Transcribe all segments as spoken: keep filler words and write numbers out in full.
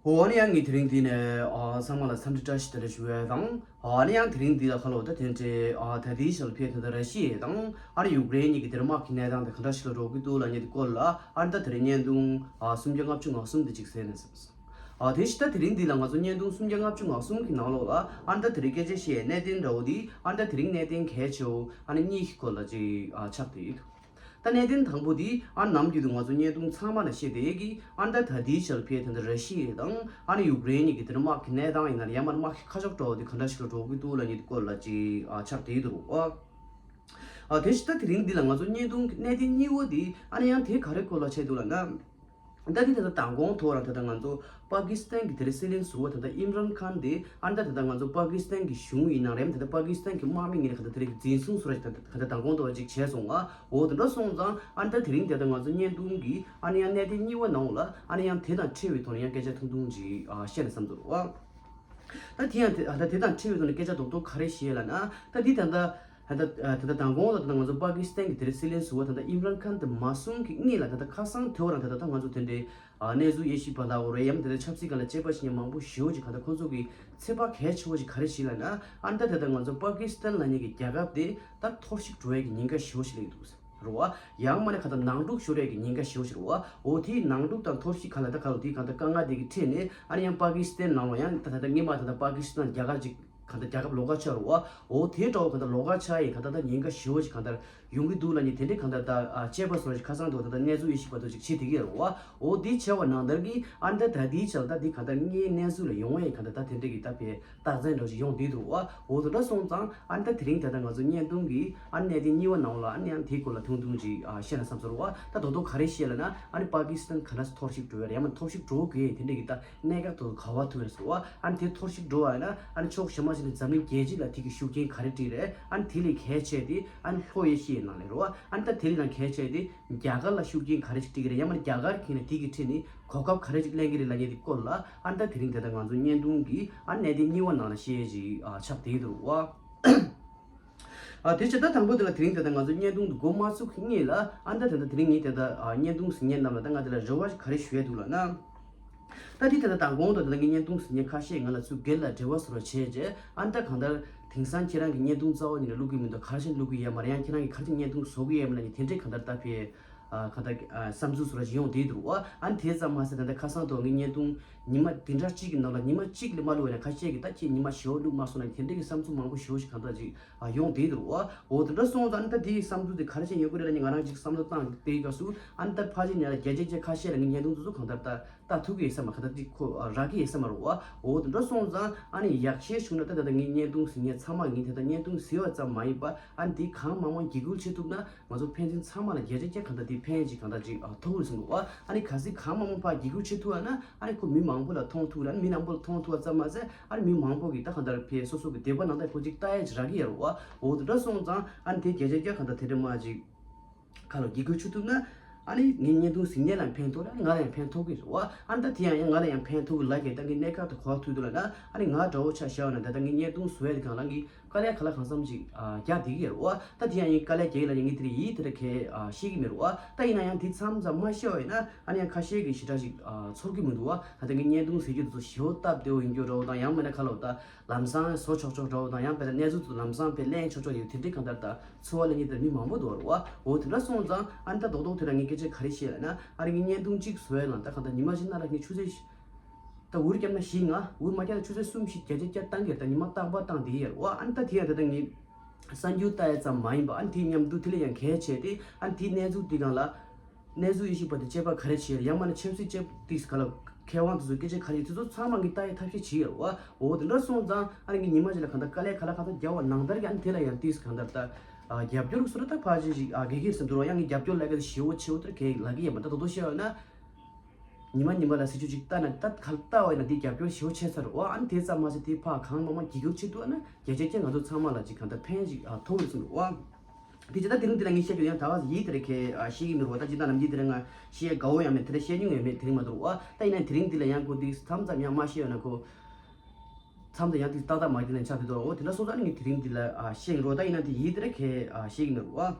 འོ་ནི་ཡང་ངས་དེ་རིང་འདི་ནས་ཨ་ཚང་མ་ལ་འཚམས་འདྲི་བཀྲ་ཤིས་བདེ་ལེགས་ཞུ་ཡས་དང་། ཨ་ནི་ཡང་དེ་རིང་འདི་ལ་ཁ་ལོ་ད་དེ་འདྲའི་ཨ་ད་ལྟའི་ཆར་ལ་ཕེབས་དེ་འདྲ་ར་ཤི་ཡ་དང་ཨ་ནི་ཡུཀ་རེན་གཉིས་ཀྱི་དེར་དམག་གི་གནས་སྟངས་དེ་ག་འདྲ་ཞིག་ལ་འགྲོ་གི་འདུག་ལབ་མཁན་དེ་སྐོར་ལ་ཨ་ནི་ད་དེ་རིང་བརྙན་ཐུང་ཨ་སུམ་བརྒྱ་ལྔ་བཅུ་ང་གསུམ་དེ་ཅིག་གསན་ནས་སོང་། ཨ་དེ་བཞིན་ད་དེ་རིང་འདི་ལ་ང་ཚོ་བརྙན་ཐུང་སུམ་བརྒྱ་ལྔ་བཅུ་ང་གསུམ་གྱི་ནང་ལོགས་ལ་ཨ་ནི་ད་དེ་རིང་སྐད་ཆ་བཤད་ཡས་གནད་དོན་འདྲ་བོ་འདི་ཨ་ནི་ད་དེ་རིང་གནད་དོན་གལ་ཆེ་བོ་ཨ་ནི་གཉིས་ཀྱི་སྐོར་ལ་ཅིག་ཨ་ཆགས་བསྡད་ཡོད། ད་གནད་དོན་དང་པོ་འདི་ཨ་ནམ་རྒྱུན་དུ་ང་ཚོ་བརྙན་ཐུང་ཚང་མ་ལ་བཤད་བསྡད་ཀྱི་ཨ་ད་ད་ལྟའི་ཆར་ཕེབས་དེ་འདྲ་ར་ཤི་ཡ་དང་ཨ་ནི་ཡུཀ་རེན་གཉིས་ཀྱི་དེ་འདྲ་དམག་གི་གནས་སྟངས་ཡིན་ན་ཡང་མར་དམག་གི་ཁ་ཕྱོགས་འགྲོ་བ་འདི་ག་འདྲ་ཞིག་ལ་འགྲོ་གི་འདུག་ལབ་མཁན་འདི་སྐོར་ལ་ཅིག་ཨ་ཆགས་བསྡད་འདུག་ཨ། ཨ་དེ་བཞིན་ད་དེ་རིང་འདི་ལ་ང་ཚོ་བརྙན་ཐུང་གི་གནད་དོན་གཉིས་པ་འདི་ཨ་ནི་ཡང་དེ་ག་རེ་སྐོར་ལ་བྱས་འདུག་ལབ་ན། ད་འདི་ད་ལྟ་མདང་དགོང་ཐོག་རང་ད་ལྟ་ང་ཚོ་པ་ཀི་སི་ཐན་གྱི་དེ་རིང་སྲིད་བློན་ཟུར་པ་ད་ལྟ་ཨིམ་རན་ཁཱན་དེ་ཨ་ནི་ད་ད་ལྟ་ང་ཚོ་པ་ཀི་སི་ཐན་གྱི་གཞུང་ཡིན་ནའང་རེད་ད་ལྟ་པ་ཀི་སི་ཐན་གྱི་དམག་མི་ངོས་ནས་ག་ད་དེ་རིང་འཛིན་བཟུང་ཟུར་པ་ཞིག་ད་ད་ད་མདང་དགོང་ཐོག་ཅིག་བྱས་སོང་ང་། འོ་དེ་འདྲ་སོང་ཙང་ཨ་ནི་ད་དེ་རིང་ད་ལྟ་ང་ཚོ་བརྙན་ཐུང་གི་ཨ་ནི་ཡང་གནད་དོན་གཉིས་པ་ནང་ལ་ཨ་ནི་ཡང་དེ་དང་འཕྲད་པའི་ཐོག་ནས་ཡང་སྐད་ཆ་ཐུང་ཐུང་ཅིག་ཨ་བཤད་ན་བསམ་འདུག་ཨ། ད་དེ་ཡང་དེ་ད་དེ་དང་འཕྲད་པའི་ཐོག་ནས་སྐད་ཆ་རྡོག་རྡོག་ག་རེ་བཤད་ལབ་ན་ད་འདི་ད་ལྟ་ད་ལྟ་ད་ལྟ་མདང་དགོང་ལ་ད་ལྟ་ང་ཚོ་པ་ཀི་སི་ཐན་གྱི་དེ་རིང་སྲིད་བློན་ཟུར་པ་ད་ལྟ་ཨིམ་རན་ཁཱན་དེ་མ་སོང་གི་སྔོན་ལ་ད་ལྟ་ཁ་སང་དེ་བ་རང་ད་ལྟ་ད་ང་ཚོ་དེ་འདྲའི་ཨ་གནས་ཚུལ་དབྱེ་ཞིབ་པ་དང་འོ་རེད་ཡང་དེ་འདྲ་ཆབ་སྲིད་སྒང་ལ་དཔྱད་པ་བྱེད་མཁན་མང་པོ་ཞེ་པོ་ཅིག་ག་ད་ཁོང་ཚོ་གི་ཚོད་དཔག་གལ་ཆེ་བོ་ཅིག་ག་རེ་བྱེད་ལབ་ན་ཨ་ནི་ད་ད་ལྟ་ང་ཚོ་པ་ཀི་སི་ཐན་ལབ་མཁན་གྱི་རྒྱལ་ཁབ་དེ་ད་འཐོར་ཞིག་འགྲོ་ཡས་ཀྱི་ཉེན་ཁ་ཞེ་པོ་ཞིག་སླེབས་འདུག་རེད་བ། ཡང་མ་ནས་ག་ད་ནང་འཁྲུག་ཤོར་ཡས་ཀྱི་ཉེན་ཁ་ཞེ་པོ་ཞིག་རེད་བ། འོ་དེའི་ནང་འཁྲུག་དང་འཐོར་ཞིག་ག་ལ་ད་ག་ལ་དེའི་ག་ད་དཀའ་ངལ་དེ་གི་འཕྲད་ནས་ཨ་ནི་ཡང་པ་ཀི་སི་ཐན་ནང་ལ་ཡང་ད་ད་ད་སྔོན་མ་ད་ད་པ་ཀི་སི་ཐན་རྒྱ་གར་ཅིག་ག་ད་རྒྱལ་ཁབ་ལོགས་ཀ་ཆགས་རེད་བ། འོ་དེ་འདྲ་བོ་ག་ད་ལོགས་ཀ་ཆགས་ཡས་ག་ད་ད་ཉེན་ཁ་ཞེ་པོ་ཅིག་ག་ད་ཡོང་གི་འདུག་ལབ་མཁན་དེ་འདྲའི་ག་ད་ད་ཨ་དཔྱད་པ་སོགས་ཅིག་ཁ་སང་དུ་ད་ད་གནས་ཚུལ་དབྱེ་ཞིབ་པ་དུ་ཅིག་བྱེད་བསྡད་ཀྱི་ཡོད་རེད་བ། འོ་དེ་བྱས་པ་ནང་ལྟར་གྱི་ཨ་ནི་ད་ད་དེའི་ཆར་ད་དེ་ག་ད་དངོས་གནས་ཚུལ་ལ་ཡོང་བ་ཡས་ག་ད་ད་དེ་འདྲའི་གི་ད་ཕེ་རྟགས་མཚན་འདྲ་ཞིག་ཡོང་བསྡད་འདུག་བ། འོ་དེ་འདྲ་སོང་ཙང་ཨ་ནི་ད་དེ་རིང་ད་ལྟ་ང་ཚོ་བརྙན་ཐུང་གི་ཨ་ནི་གནད་དོན་གཉིས་པ་ནང་ལ་ཨ་ནི་ཡང་དེའི་སྐོར་ལ་ཐུང་ཐུང་ཅིག་ཨ་བཤད་ན་བསམ་སོང་བ། ད་རྡོག་རྡོག་ག་རེ་བཤད་ལབ་ན་ཨ་ནི་པ་ཀི་སི་ཐན་ག་ན་འཐོར་ཞིག་འགྲོ་ཡ་རེད་ཡང་མ་འཐོར་ཞིག་འགྲོ་དགོས་དེ་འདྲ་གི་ད་གནད་འགག་ཏུ་ག་བ་ཐུག་རེད་ཟེར་བ། ཨ་ནི་དེ་འཐོར་ཞིག་འགྲོ་བ་ཡིན་ན་ཨ་ནི་ཕྱོགས་གཞན་མ་ཞིག་ནས་འཛམ་གླིང་རྒྱལ་སྤྱི་ལ་དེ་གི་ཤུགས་རྐྱེན་ག་རེ་སྤྲད་རེད། ཨ་ནི་དེ་ལས་གལ་ཆེ་དེ་ཨ་ནི་ལྷོ་ཨེ་ཤི་ཡའི་ནང་ལ་རེད་བ། ཨ་ནི་ད་དེ་ལས་ཡང་གལ་ཆེ་དེ་རྒྱ་གར་ལ་ཤུགས་རྐྱེན་ག་རེ་ཞིག་སྤྲད་ཀྱི་རེད་ཡང་མ་རྒྱ་གར་གྱིས་ནས་དེ་གི་ཁྲིད་ནས་གོ་སྐབས་ག་རེ་ཞིག་ལེན་གྱི་རེད་ལབ་མཁན་དེ་སྐོར་ལ་ཨ་ནི་ད་དེ་རིང་དེ་ལྟར་ང་ཚོ་བརྙན་ཐུང་གི་ཨ་ནི་གནད་དོན་གཉིས་པ་ནང་ལ་བཤད་ཅིག་ཨ་ཆགས་བསྡད་འདུག་བ། ཨ་དེ་བྱས་ད་དང་པོ་དེ་ལ་དེ་རིང་དེ་ལྟར་ང་ཚོ་བརྙན་ཐུང་འདི་འགོ་མ་ཚུགས་ཀྱི་སྔོན་ལ་ཨ་ནི་ད་དེ་ལྟར་དེ་རིང་ངས་དེ་ལྟར་ཨ་བརྙན་ཐུང་གཟིགས་མཁན་རྣམས་ལ་ད་ང་དེ་ལ་རེ་བ་ཞིག་ག་རེ་ཞུ་ཡས་འདུག་ལབ་ན། ད་དེ་དེ་ལྟར་དང་གོང་དུ་དེ་ལྟར་ངས་བརྙན་ཐུང་གཟིགས་མཁན་ཁ་ཤས་ང་ལ་ཚུར་སྒེར་ལ་འབྲེལ་བ་བཟོ་རོགས་བྱས་རྗེས་ཨ་ནི་ད་གང་ལྟར་དེང་སང་ཁྱེད་རང་གི་བརྙན་ཐུང་རྩ་བ་ཉིད་ནས་བླུག་གི་མི་འདུག་ག་རེ་བྱས་ནས་བླུག་གི་ཡོད་མ་རེད་ཡང་ཁྱེད་རང་གིས་ག་རེ་བྱས་བརྙན་ཐུང་བཟོ་གི་ཡོད་མ་རེད་ལབ་མཁན་དེ་འདྲས་གང་ལྟར་ད་ཕེ། ཨ་ག་ད་ཨ་བསམ་ཚུལ་བཟོ་འདྲ་ཞིག་ཡོང་བསྡད་འདུག་བ། ཨ་ནི་དེ་ཙམ་མ་ཟད་ད་ལྟ་ཁ་སང་ཐོག་ངའི་བརྙན་ཐུང་ཉི་མ་དེ་འདྲ་གཅིག་གི་ནང་ལ་ཉི་མ་གཅིག་ལས་མ་བླུགས་པ་ན་ཁ་ཤས་ཀྱིས་ད་ཁྱེད་ཉི་མ་ཞེ་པོ་བླུགས་མ་སོང་ན་དེ་འདྲ་གི་བསམ་ཚུལ་མང་པོ་ཞེ་པོ་ཞིག་གང་འདྲ་ཅིག་ཨ་ཡོང་བསྡད་འདུག་བ། འོ་དེ་འདྲ་སོང་ཙང་ཨ་ནི་ད་དེའི་བསམ་ཚུལ་དེ་ག་རེ་བྱས་ཡོང་གི་རེད་ལབ་ནས་ང་རང་ཅིག་བསམ་བློ་བཏང་བསྡད་སྐབས་སུ་ཨ་ནི་ད་ཕལ་ཆེར་ཉེ་ལ་བརྒྱ་ཆ་བརྒྱ་ཁ་ཤས་ལ་ངའི་བརྙན་ཐུང་དེ་ཚོ་གང་ལྟར་ད་ལྟ་ཐུབ་ཀྱི་ཡོད་ས་མ་གང་ལྟར་ཅིག་ཁོ་རག་གི་ཡོད་ས་མ་རེད་བ། འོ་དེ་འདྲ་སོང་ཙང་ཨ་ནི་ཡག་ཤོས་བྱུང་ན་ད་ད་ལྟ་ངའི་བརྙན་ཐུང་གཟིགས་མཁན་ཚང་མ་ངས་དེ་ལྟར་བརྙན་ཐུང་གཟིགས་པ་ཙམ་མ་ཡིན་པ་ཨ་ནི་དེ་གང་མང་མང་བརྒྱུད་སྐུར་བྱེད་ཐུབ་ན། ང་ཚོ་ཕན་ཚུན་ཚང་མ་ལ་བརྒྱ་ཆ་བརྒྱ་གང་ལྟར་དེ་ཕན་ཅིག་གང་ལྟར་ཅིག་ཨ་ཐོགས་ཡོད་ཟིན་འདུག་བ། ཨ་ནི་གལ་སྲིད་གང་མང་མང་ཕར་བརྒྱུད་སྐུར་བྱེད་ཐུབ་ཨ་ན་ཨ་ནི་ཁོ་མི་མང་པོ་ལ་མཐོང་ཐུབ་ར་ཨ་ནི་མི་མང་པོ་ལ་མཐོང་ཐུབ་པ་ཙམ་མ་ཟད་ཨ་ནི་མི་མང་པོ་གིས་ད་གང་ལྟར་ཕེ་སོ་སོ་གི་དད་པ་ནང་ལྟར་ཁོ་ཅིག་ལྟ་ཡ་ཅིག་རག་གི་ཡོད་རེད་བ། འོ་དེ་འདྲ་སོང་ཙང་ཨ་ནི་དེ་བརྒྱ་ཆ་བརྒྱ་གང་ལྟར་དེ་འདྲ་མ་ཅིག་ཁ་ལ་བརྒྱུད་སྐུར་བྱེད་ཐུབ་ན་ཨ་ནི་ངའི་བརྙན་ཐུང་གཟིགས་མཁན་ལ་ཕན་ཐོགས་ར་ཨ་ནི་ང་ལ་ཡང་ཕན་ཐོགས་གི་རེད་བ། ཨ་ནི་ད་དེ་ཡང་ཡང་ང་ལ་ཡང་ཕན་ཐོགས་གི་ལ་ཁེ་ད་ངའི་གནས་སྐབས་དུ་གོ་བ་ཐུག་འདུག་ལ་ན་ཨ་ནི་ང་འདྲ་བོ་ཆ་བཞག་ན་ད་ལྟ་ངའི་བརྙན་ཐུང་བཟོ་ཡ་དེ་གང་ལ་ངའི་དཀའ་ལས་ག་ལ་གང་འཚམ་ཅིག་ཨ་རྒྱག་བསྡད་ཀྱི་ཡོད་རེད་བ། ད་དེ་ཡང་ཡིན་དཀའ་ལས་རྒྱག་ཡིན་ལ་ཡང་ངས་དེ་རིང་ཡིད་དེ་འདྲ་གས་ཨ་ཤེས་ཀྱི་མེད་རེད་བ། ད་ཡིན་ན་ཡང་དེ་མཚམས་མཚམས་མ་ཤེས་པ་ཡིན་ན་ཨ་ནི་ཡང་ཁ་ཤས་ཀྱིས་ཞེ་དྲག་ཅིག་ཨ་ཚོར་གྱི་མི་འདུག་བ། ད་ལྟ་ངའི་བརྙན་ཐུང་གཟིགས་རྒྱུ་དེ་ཚོ་ཞེ་པོ་སྟབས་བདེ་བོ་ཡིན་རྒྱུ་འདྲ་བོ་དང་ཡང་མིན་ན་ཁ་ལོ་ད་ལམ་སང་བཟོ་ཆོག་ཆོག་འདྲ་བོ་དང་ཡང་དཔེར་ན་གནས་ཚུལ་དེ་ཚོ་ལམ་སང་དཔེ་ལེན་ཆོག་ཆོག་ཡོད་དེ་འདྲའི་གང་ལྟར་ད་ཚོར་བ་ལེན་མཁན་དེ་མི་མང་པོ་འདུག་བ། འོ་དེ་འདྲ་སོང་ཙང་ཨ་ནི་ད་རྡོག་རྡོག་དེ་ར་ངས་སྐད་ཆ་ག་རེ་བཤད་ལབ་ན་ཨ་ནི་ངའི་བརྙན་ཐུང་གཅིག་བཟོ་ཡ་ལ་ད་གང་ལྟར་ཉི་མ་གཅིག་ནང་ལ་ངས་ཆུ་ཚོད་ད་འུར་བརྒྱབ་ན་བཞི་ལྔ་འུར་མ་བརྒྱབ་ན་ཆུ་ཚོད་གསུམ་བཞི་བརྒྱ་ཆ་བརྒྱ་བཏང་གི་རེད། ད་ཉི་མ་རྟག་པར་བཏང་བསྡད་ཡོད་རེད་བ། ཨ་ནི་ད་དེ་ཡང་ད་ལྟ་ངས་གསར་འགྱུར་ལྟ་ཡ་ཙམ་མ་ཡིན་པ་ཨ་ནི་དེའི་མཉམ་དུ་དེ་ལས་ཡང་གལ་ཆེ་སྟེ་ཨ་ནི་དེའི་གནས་ཚུལ་དེ་སྒང་ལ་གནས་ཚུལ་དབྱེ་ཞིབ་པ་དེ་དཔྱད་པ་ག་རེ་བྱས་རེད། ཡང་མིན་ན་ཆབ་སྲིད་དཔྱད་དེ་ག་ལ་མཁས་དབང་དེ་ཚོ་སྐད་ཆ་ག་རེ་དེ་ཚོ་ཚང་མ་ངས་ལྟ་ཡ་ཐབས་ཤེས་བྱེད་ཡོད་རེད་བ། འོ་དེ་འདྲ་སོང་ཙང་ཨ་ནི་ངས་ཉི་མ་གཅིག་ལ་གང་ལྟར་དཀའ་ལས་ག་ལ་གང་ལྟར་རྒྱབ་པ་ནང་ལྟར་གྱི་ཨ་ནི་དེ་ལ་ཡང་དེ་གང་ལྟར་ད་ཨ་རྒྱབ་སྐྱོར་སོ་ར་ད་ཕལ་ཆེར་ཞིག་ཨ་དགེ་རྒན་ཟེར་འདུག་རོགས་ཡང་ངས་རྒྱབ་སྐྱོར་ལབ་ཡ་དེ་ཞེ་པོ་ཆེ་བོ་དེ་གས་ལབ་ཀྱི་ཡིན་པ་ད་དོ་དོ་བཤད་ཡོད་ན། ཉི་མ་ཉི་མ་ལ་སྲིད་ཇུས་ཅིག་ལྟ་ན་ད་ག་ལ་ལྟ་བ་ཡིན་ན་འདི་རྒྱབ་སྐྱོར་ཞེ་པོ་ཆེ་ཚར་རེད་བ། ཨ་ནི་དེ་ཙམ་མ་ཟད་དེ་ཕར་གང་མང་མང་བརྒྱུད་སྐུར་བྱེད་ཐུབ་ཨ་ན་བརྒྱ་ཆ་བརྒྱ་ང་ཚོ་ཚང་མ་ལ་ཅིག་གང་ལྟར་ཕན་ཅིག་ཨ་ཐོགས་ཡོད་ཟེར་འདུག་བ། དེ་ཅི་ད་དེ་རིང་འདི་ལ་ངས་བཤད་རྒྱུ་ཡང་ད་བ་ཡིད་དེ་རེ་ཁའི་ཨ་ཤེས་ཀྱི་མི་རུ་བ། ད་ཅི་ད་ནམ་རྒྱུན་དེ་རིང་ང་ཤེས་དགའ་བོ་ཡང་མེད་དེ་རིང་བཤད་མྱོང་ཡང་མེད་དེ་རིང་མ་གཏོགས་བ། ད་ཡིན་ན་དེ་རིང་འདི་ལ་ཡང་ཁོ་འདི་མཚམས་མཚམས་ཡང་མ་ཤེས་ཡོད་ན་ཁོ་མཚམས་དང་ཡང་དེ་ཏག་ཏག་མ་བརྒྱུད་ནས་ཆགས་དུས་དོ། འོ་དེ་འདྲ་སོང་ཙང་ནི་ངས་དེ་རིང་འདི་ལ་ཨ་བཤད་ཀྱི་རོ། ད་ཡིན་ན་དེ་ཡིད་དེ་རེ་ཁའི་ཨ་ཤེས་ཀྱི་མི་རུ་བ།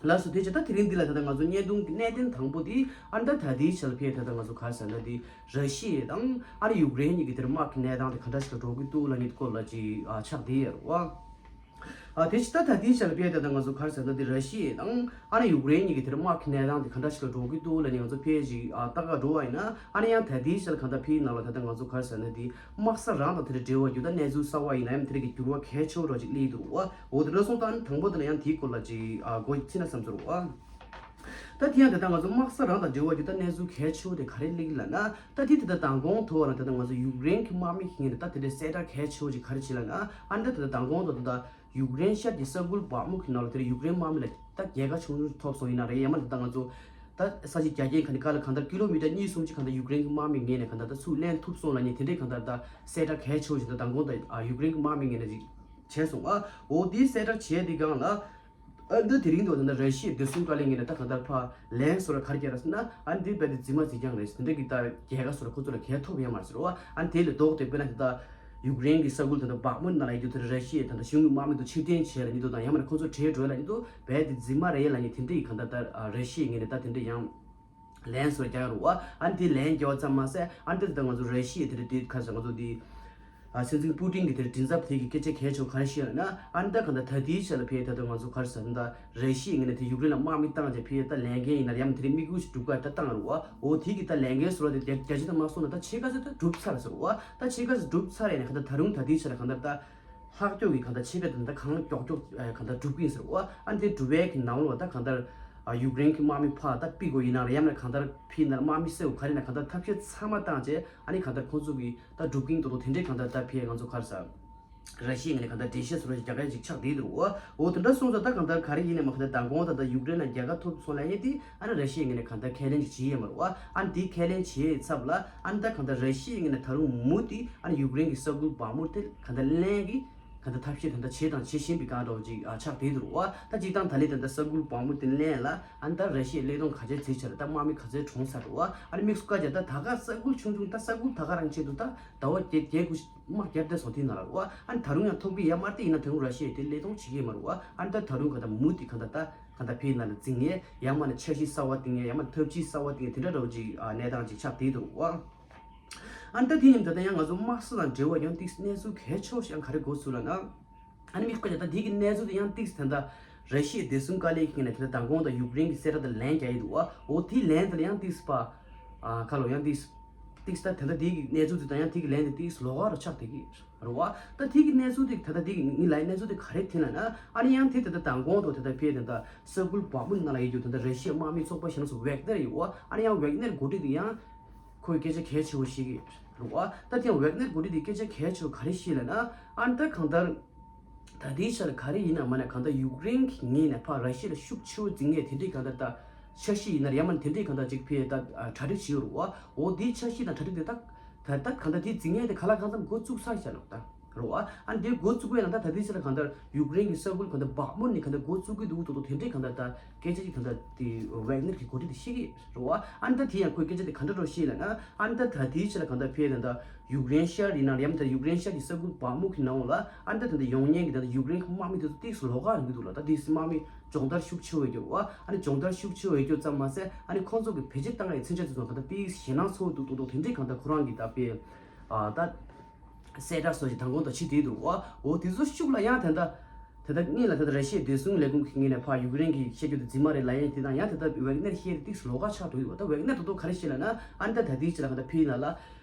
ལགས་སོ། དེ་བྱས་ད་དེ་རིང་འདི་ལ་ད་ལྟ་ང་ཚོ་བརྙན་ཐུང་གི་གནད་དོན་དང་པོ་དེ་ཨ་ནི་ད་ད་ལྟའི་ཆ་ལ་ཕེབས་ད་ལྟ་ང་ཚོ་ག་རེ་ཟེར་ན་དེ་ར་ཤི་ཡ་དང་ཨ་ནི་ཡུཀ་རེན་གཉིས་ཀྱི་དེར་དམག་གི་གནས་སྟངས་དེ་ག་འདྲ་ཞིག་ལ་འགྲོ་གི་འདུག་ལབ་མཁན་སྐོར་ལ་ཅིག་ཨ་ཆགས་བསྡད་ཡོད་རེད་བ། ཨ་དེ་བྱས་ད་ད་ལྟའི་ཆ་ལ་ཕེབས་ད་ལྟ་ང་ཚོ་ག་རེ་ཟེར་ན་དེ་ར་ཤི་ཡ་དང་ཨ་ནི་ཡུཀ་རེན་གཉིས་ཀྱི་དེར་དམག་གི་གནས་སྟངས་དེ་ག་འདྲ་ཞིག་ལ་འགྲོ་གི་འདུག་ལབ་ནས་ང་ཚོ་ཕེབས་ཅིག་ཨ་ལྟ་ག་འགྲོ་བ་ཡིན་ན་ཨ་ནི་ཡང་ད་ལྟའི་ཆ་ལ་གང་ལྟར་ཕེབས་ནང་ལ་ད་ལྟ་ང་ཚོ་ག་རེ་ཟེར་ན་དེ་དམག་ས་རང་དང་དེ་འདྲ་འབྲེལ་བ་ཡོད་ད་གནས་ཚུལ་གསར་བ་ཡིན་ན་ཡང་དེ་འདྲ་གི་འགྱུར་བ་གལ་ཆེ་བོ་འདྲ་ཅིག་སླེབས་འདུག་བ། འོ་དེ་འདྲ་སོང་ཙང་དང་པོ་དེ་ལ་ཡང་དེའི་སྐོར་ལ་ཅིག་ཨ་སྒོ་ཕྱེ་ན་བསམ་ཚོར་བ། ད་དེ་ཡང་དེ་ལྟར་ང་ཚོ་དམག་ས་རང་དང་འབྲེལ་བ་ཡོད་ད་གནས་ཚུལ་གལ་ཆེ་བོ་དེ་ག་རེ་སླེབས་ལབ་ན། ད་དེ་དེ་ལྟར་མདང་དགོང་ཐོག་ལ་ད་ལྟ་ང་ཚོ་ཡུཀ་རེན་གྱི་དམག་མི་ཞིག་ཡིན་ད་ད་དེ་འདྲའི་གསལ་བསྒྲགས་གལ་ཆེ་བོ་ཅིག་ག་རེ་བྱས་ལབ་ན། ཨ་ནི་ད་དེ་ལྟར་མདང་དགོང་དང་ད་ལྟ་ཡུཀ་རེན་ཤར་གྱི་ས་ཁུལ་བག་མུ་གི་ནང་ལ་དེར་ཡུཀ་རེན་དམག་མི་ལ་ད་རྒྱལ་ཁ་ཆུང་ཆུང་ཐོབ་སོང་ཡིན་ན་རེད། ཡང་མ་ད་ལྟ་ང་ཚོ་ད་ས་གཞི་རྒྱ་སྐྱེད་ག་ནི་ག་ལ་གང་ལྟར་ཀི་ལོ་མི་ཊར་གཉིས་གསུམ་ཅིག་གང་ལྟར་ཡུཀ་རེན་གྱི་དམག་མི་ངོས་ནས་གང་ལྟར་ད་ཚུར་ལེན་ཐུབ་སོང་ལབ་མཁན་དེ་འདྲའི་གང་ལྟར་ད་གསལ་བསྒྲགས་གལ་ཆེ་བོ་ཞིག་ད་མདང་དགོང་ད་ཡུཀ་རེན་གྱི་དམག་མི་ངོས་ནས་ཅིག་བྱས་སོང་ཨ། འོ་དེའི་གསལ་བསྒྲགས་བྱས་དེ་སྒང་ལ། ཨ་འདི་དེ་རིང་དུ་ད་ལྟ་ར་ཤི་ཡའི་བདེ་སྲུང་བཀའ་བློན་ངོས་ནས་ད་གང་ལྟར་ཕར་ལན་བཟོ་ར་ག་རེ་བརྒྱབ་ར་ཟེར་ན། ཨ་འདི་རྦད་དེ་རྫུན་མ་རྫིག་རྐྱང་རེད། དེ་འདྲ་གི་ད་རྒྱལ་ཁ་བཟོ་ར་ཁོ་ཚོ་ལ་གལ་ཐོབ་ཡོད་མ་རེད་ཟེར་བ། ཨ་དེ་ལས་ལྡོག་སྟེ་དཔེར་ན་ད་ལྟ་ཡུཀ་རེན་གྱི་ས་ཁུལ་ད་ལྟ་བག་མུ་ནང་ལ་ཡོད་རྒྱུ་དེར་ར་ཤི་ཡའི་ད་ལྟ་གཞུང་གི་དམག་མི་དང་ཕྱིར་འཐེན་བྱས་ལབ་མཁན་དང་ཡང་མིན་ན་ཁོ་ཚོ་བྲོས་འགྲོ་ལབ་མཁན་རྦད་དེ་རྫུན་མ་རེད་ལབ་མཁན་དེ་འདྲ་གི་གང་ལྟར་ད་ར་ཤི་ཡའི་ངོས་ནས་ད་དེ་འདྲ་ཡང་ལན་བཟོ་ར་རྒྱག་རུ་བ། ཨ་དེ་ལན་རྒྱག་པ་ཙམ་མ་ཟད་ཨ་འདི་ད་ང་ཚོ་ར་ཤི་ཡའི་དེ་འདྲ་དེ་ག་རེ་ཟེར་ང་ཚོ་དེ། ཨ་སྲིད་འཛིན་པུ་ཏིན་གྱིས་དེར་མགྲིན་ཚབ་དེ་གི་སྐད་ཆ་གལ་ཆེ་བ་ག་རེ་བཤད་ཡོད་ན། ཨ་ནི་ད་གང་ལྟར་ད་ལྟའི་ཆ་ལ་ཕེབས་ད་ལྟ་ང་ཚོ་ག་རེ་ཟེར་ན་ད་ར་ཤི་ཡའི་ངོས་ནས་དེ་ཡུཀ་རེན་ལ་དམག་མི་བཏང་རྗེས་ཕེབས་ད་ལས་འགན་ཡིན་ན་ཡང་དེ་རིང་དམིགས་ཡུལ་ཞིག་སྒྲུབ་ག་ད་བཏང་རུ་བ། འོ་དེ་གི་ད་ལས་འགན་བཟོ་ར་དེ་རྒྱ་རྒྱ་ཆེ་ད་མ་སོང་ན་ད་ཕྱེད་ཀ་ཙམ་ད་གྲུབ་ཚར་ཟེར་བ། ད་ཕྱེད་ཀ་ཙམ་གྲུབ་ཚར་ཡིན་ན་གང་ལྟར་ད་རུང་ད་ལྟའི་ཆ་ལ་གང་ལྟར་ད་ལྷག་སྐྱོ་གི་གང་ལྟར་ཕྱེད་ཀ་ད་ད་གང་མགྱོགས་མགྱོགས་གང་ལྟར་སྒྲུབ་གི་ཡིན་ཟེར་བ། ཨ་ནི་དེ་སྒྲུབ་པའི་གི་ནང་ལོགས་ད་གང་ལྟར་ཡུཀ་རེན་གི་དམག་མི་ཕར་ད་ཕུད་དགོས་ཡིན་ན་ཡང་མིན་ན་གང་ལྟར་ཕུད་ན་དམག་མི་བསད་དགོས་ག་རེ་ན་གང་ལྟར་ཐབས་ཤེས་ཚང་མ་བཏང་རྗེས་ཨ་ནི་གང་ལྟར་ཁོང་ཚོ་གི་ད་སྒྲུབ་ཀྱིན་འདུག་འདུག་དེ་འདྲའི་གང་ལྟར་ད་ཕེ་ང་ཚོ་ག་རེ་ཟ། ར་ཤི་ཡའི་ངོས་ནས་གང་ལྟར་འགྲེལ་བཤད་བཟོ་འདྲ་ཞིག་རྒྱག་ཡ་ཅིག་ཆགས་བསྡད་འདུག་འོ་དེ་འདྲ་སོང་ཙང་ད་གང་ལྟར་ག་རེ་ཡིན་ནའི་མ་གང་ལྟར་མདང་དགོང་ད་ལྟ་ཡུཀ་རེན་ལ་རྒྱལ་ཁ་ཐོབ་སོང་ལབ་ཡས་དེ་ཨ་ནི་ར་ཤི་ཡའི་ངོས་ནས་གང་ལྟར་ཁས་ལེན་ཅིག་བྱེད་ཡས་མ་རེད་བ། ཨ་ནི་དེ་ཁས་ལེན་བྱེད་ཡས་ཚབ་ལ་ཨ་ནི་ད་གང་ལྟར་ར་ཤི་ཡའི་ངོས་ནས་ད་རུང་མུ་མཐུད་ཨ་ནི་ཡུཀ་རེན་གྱི་ས་ཁུལ་བག་མུ་དེ་གང་ལྟར་ལེན་གི་གང་ལྟར་ཐབས་ཤེས་གང་ལྟར་བྱས་དང་བྱེད་བཞིན་པའི་སྒང་འདྲ་བོ་ཅིག་ཨ་ཆགས་བསྡད་འདུག་བ། ད་སྤྱིར་བཏང་ད་ལན་ད་ལྟ་ས་ཁུལ་བག་མུ་དེ་ལེན་ལ་ཨ་ནི་ད་ར་ཤི་ཡའི་བློས་གཏོང་ག་ཚད་བྱས་བྱས་རེད། ད་དམག་མི་ག་ཚད་གྲོངས་ཚར་འདུག་བ། ཨ་ནི་དམིགས་སུ་བཀར་བྱས་ད་ད་ག་ས་ཁུལ་ཆུང་ཆུང་ད་ས་ཁུལ་ད་ག་རང་ཆེད་དུ་ད་ཟླ་བ་བརྒྱད་བརྒྱད་དགུ་དམག་བརྒྱབ་བསྡད་སོང་དེ་ན་ལ་རུ་བ། ཨ་ནི་ད་རུང་ཡང་ཐོབ་ཀྱི་ཡ་མ་རེད་དེ་ཡིན་ན་ད་རུང་ར་ཤི་ཡས་དེ་བློས་གཏོང་བྱེད་ཀྱི་ཡོད་མ་རུ་བ། ཨ་ནི་ད་ད་རུང་ག་ད་མུ་དེ་ག་ད་ད་ག་ད་ཕེ་ན་ལ་འཛིང་ངེས་ཡང་མ་ན་འཆར་གཞི་གསར་བ་བཏིང་ངེས་ཡང་མ་ན་ཐབས་ཇུས་གསར་བ་བཏིང་ངེས་དེ་འདྲ་འདྲ་བོ་ཅིག་ཨ་གནས་སྟངས་ཅིག་ཆགས་བསྡད་འདུག་བ། ཨ་ནི་ད་དེ་ཡིན་ད་ད་ཡང་ང་ཚོ་དམག་ས་དང་འབྲེལ་བ་ཡང་ཏིག་གནས་ཚུལ་གལ་ཆེ་བོ་ཞིག་ཡང་ག་རེ་འགོ་ཚུགས་ལབ་ན། ཨ་ནི་དམིགས་བཀར་ད་དེ་གི་གནས་ཚུལ་དེ་ཡང་ཏིག་ད་ད་ར་ཤི་ཡའི་བདེ་སྲུང་བཀའ་བློན་གྱི་ངོས་ནས་དེ་ད་མདང་དགོང་ད་ཡུཀ་རེན་གྱི་གསལ་བསྒྲགས་དེ་ལན་རྒྱག་ཡི་འདུག་བ། འོ་དེའི་ལན་དེ་ལ་ཡང་ཏིག་པ། ཨ་ཁ་ལོ་ཡང་ཏིག་ཏིག་ད་ད་ད་དེ་གི་གནས་ཚུལ་དེ་ད་ཡང་དེ་གི་ལན་དེ་ཏིག་ལོགས་ཀ་རུ་ཆགས་བསྡད་ཀྱི་རེད་བ། ད་དེ་གི་གནས་ཚུལ་དེ་ད་ད་དེ་གི་ངི་ལའི་གནས་ཚུལ་དེ་ག་རེ་དེ་ལབ་ན། ཨ་ནི་ཡང་དེ་ད་ད་མདང་དགོང་དུ་ད་ད་ཕེ་ད་ད་ས་ཁུལ་བག་མུ་ནང་ལ་ཡོད་རྒྱུ་ད་ད་ར་ཤི་ཡའི་དམག་མིའི་ཚོགས་པ་ཞེ་ན་སོ་ཝེག་ནེར་ཡོད་བ། ཨ་ནི་ཡང་ཝེག་ནེར་འགོ་ཁྲིད་དེ་ཡང་ཁོའི་སྐད་ཆ་གལ་ཆེ་བོ་ཞིག་རེད་བ། ད་དེ་ཡང་ཝེག་ནེར་འགོ་ཁྲིད་དེ་སྐད་ཆ་གལ་ཆེ་བོ་ག་རེ་བཤད་ལབ་ན། ཨ་ནི་ད་གང་ལྟར་ད་ལྟའི་ཆར་ག་རེ་ཡིན་ན་མ་ན་གང་ལྟར་ཡུཀ་རེན་གྱི་ངོས་ནས་ཕར་ར་ཤི་ཡ་ལ་ཤུགས་ཆེ་བོ་འཛིང་ངེས་དེ་འདྲའི་གང་ལྟར་ད་འཆར་གཞི་ཡིན་ན་ཡང་མ་ན་དེ་འདྲའི་གང་ལྟར་ཅིག་ཕེ་ད་གྲ་སྒྲིག་བྱེད་ཡོད་རེད་བ། འོ་དེའི་འཆར་གཞི་དང་གྲ་སྒྲིག་དེ་ད་ད་ད་གང་ལྟར་དེ་འཛིང་ངེས་དེ་ག་ལ་གང་འཚམ་འགོ་བཙུགས་ཚར་བཞག་ནོ་ད། རེད་བ། ཨ་ནི་དེ་འགོ་བཙུགས་པའི་ནང་ད་ད་ལྟའི་ཆར་གང་ལྟར་ཡུཀ་རེན་གྱི་ས་ཁུལ་གང་ལྟར་བག་མུ་ནས་གང་ལྟར་འགོ་བཙུགས་ཀྱི་འདུག་འདུག་འདུག་དེ་འདྲའི་གང་ལྟར་ད་སྐད་ཆ་ཅིག་གང་ལྟར་དེ་ཝེག་ནེར་གྱི་འགོ་ཁྲིད་དེ་བཤད་ཀྱི་རེད་བ། ཨ་ནི་ད་དེ་ཡང་ཁོའི་སྐད་ཆ་དེ་ག་འདྲ་འདྲ་བཤད་ལབ་ན། ཨ་ནི་ད་ད་ལྟའི་ཆར་གང་ལྟར་ཕེ་ད་ད་ཡུཀ་རེན་ཤར་ཡིན་ན་ཡང་ད་ཡུཀ་རེན་ཤར་གྱི་ས་ཁུལ་བག་མུ་གི་ནང་ལ་ཨ་ནི་ད་ད་ད་ཡོང་མཁན་གྱི་ད་ད་ཡུཀ་རེན་གྱི་དམག་མི་དེ་ཚོ་ཏིག་སུ་ལོགས་ཀ་ཡོང་གི་འདུག་ལ། ད་ཏིག་སུ་དམག་མི་སྦྱོང་བརྡར་ཤུགས་ཆེ་བོ་ཡོད་རེད་བ། ཨ་ནི་སྦྱོང་བརྡར་ཤུགས་ཆེ་བོ་ཡོད་རྒྱུ་ཙམ་མ་ཟད་ཨ་ནི་ཁོང་ཚོ་གི་བེད་སྤྱོད་བཏང་ཡའི་མཚོན་ཆ་དེ་ཚོ་གང་ལྟར་ཏིག་སུ་ཞེད་སྣང་ཚ་བོ་འདུག་འདུག་དེ་འདྲའི་གང་ལྟར་ཁོ་རང་གི་ད་དཔེ་ཨ་ད་གསལ་བསྒྲགས་སོགས་ཀྱི་མདང་དགོང་དུ་བྱེད་བསྡད་འདུག་བ། འོ་དེ་ཚོ་ཤུགས་ལ་ཡང་དེ་འདྲ་དེ་འདྲ་གཉིས་ལ་དེ་འདྲ་ར་ཤི་ཡའི་བདེ་སྲུང་ལས་ཁུངས་ཀྱི་ངོས་ནས་ཕར་ཡུཀ་རེན་གྱི་བཤད་རྒྱུ་དེ་རྫུན་མ་རེད་ལབ་ཡས་དེ་དང་ཡང་དེ་འདྲ་ཝེག་ནེར་བཤད་དེ་ཏིག་སུ་ལོགས་ཀ་ཆགས་འགྲོ་གི་འདུག་ད་ཝེག་ནེར་ད་དུང་ག་རེ་བཤད་ལབ་ན། ཨ་ནི་ད་ད་ལྟའི་ཆ་ལ་གང་ལྟར་ཕི་ན་ལ་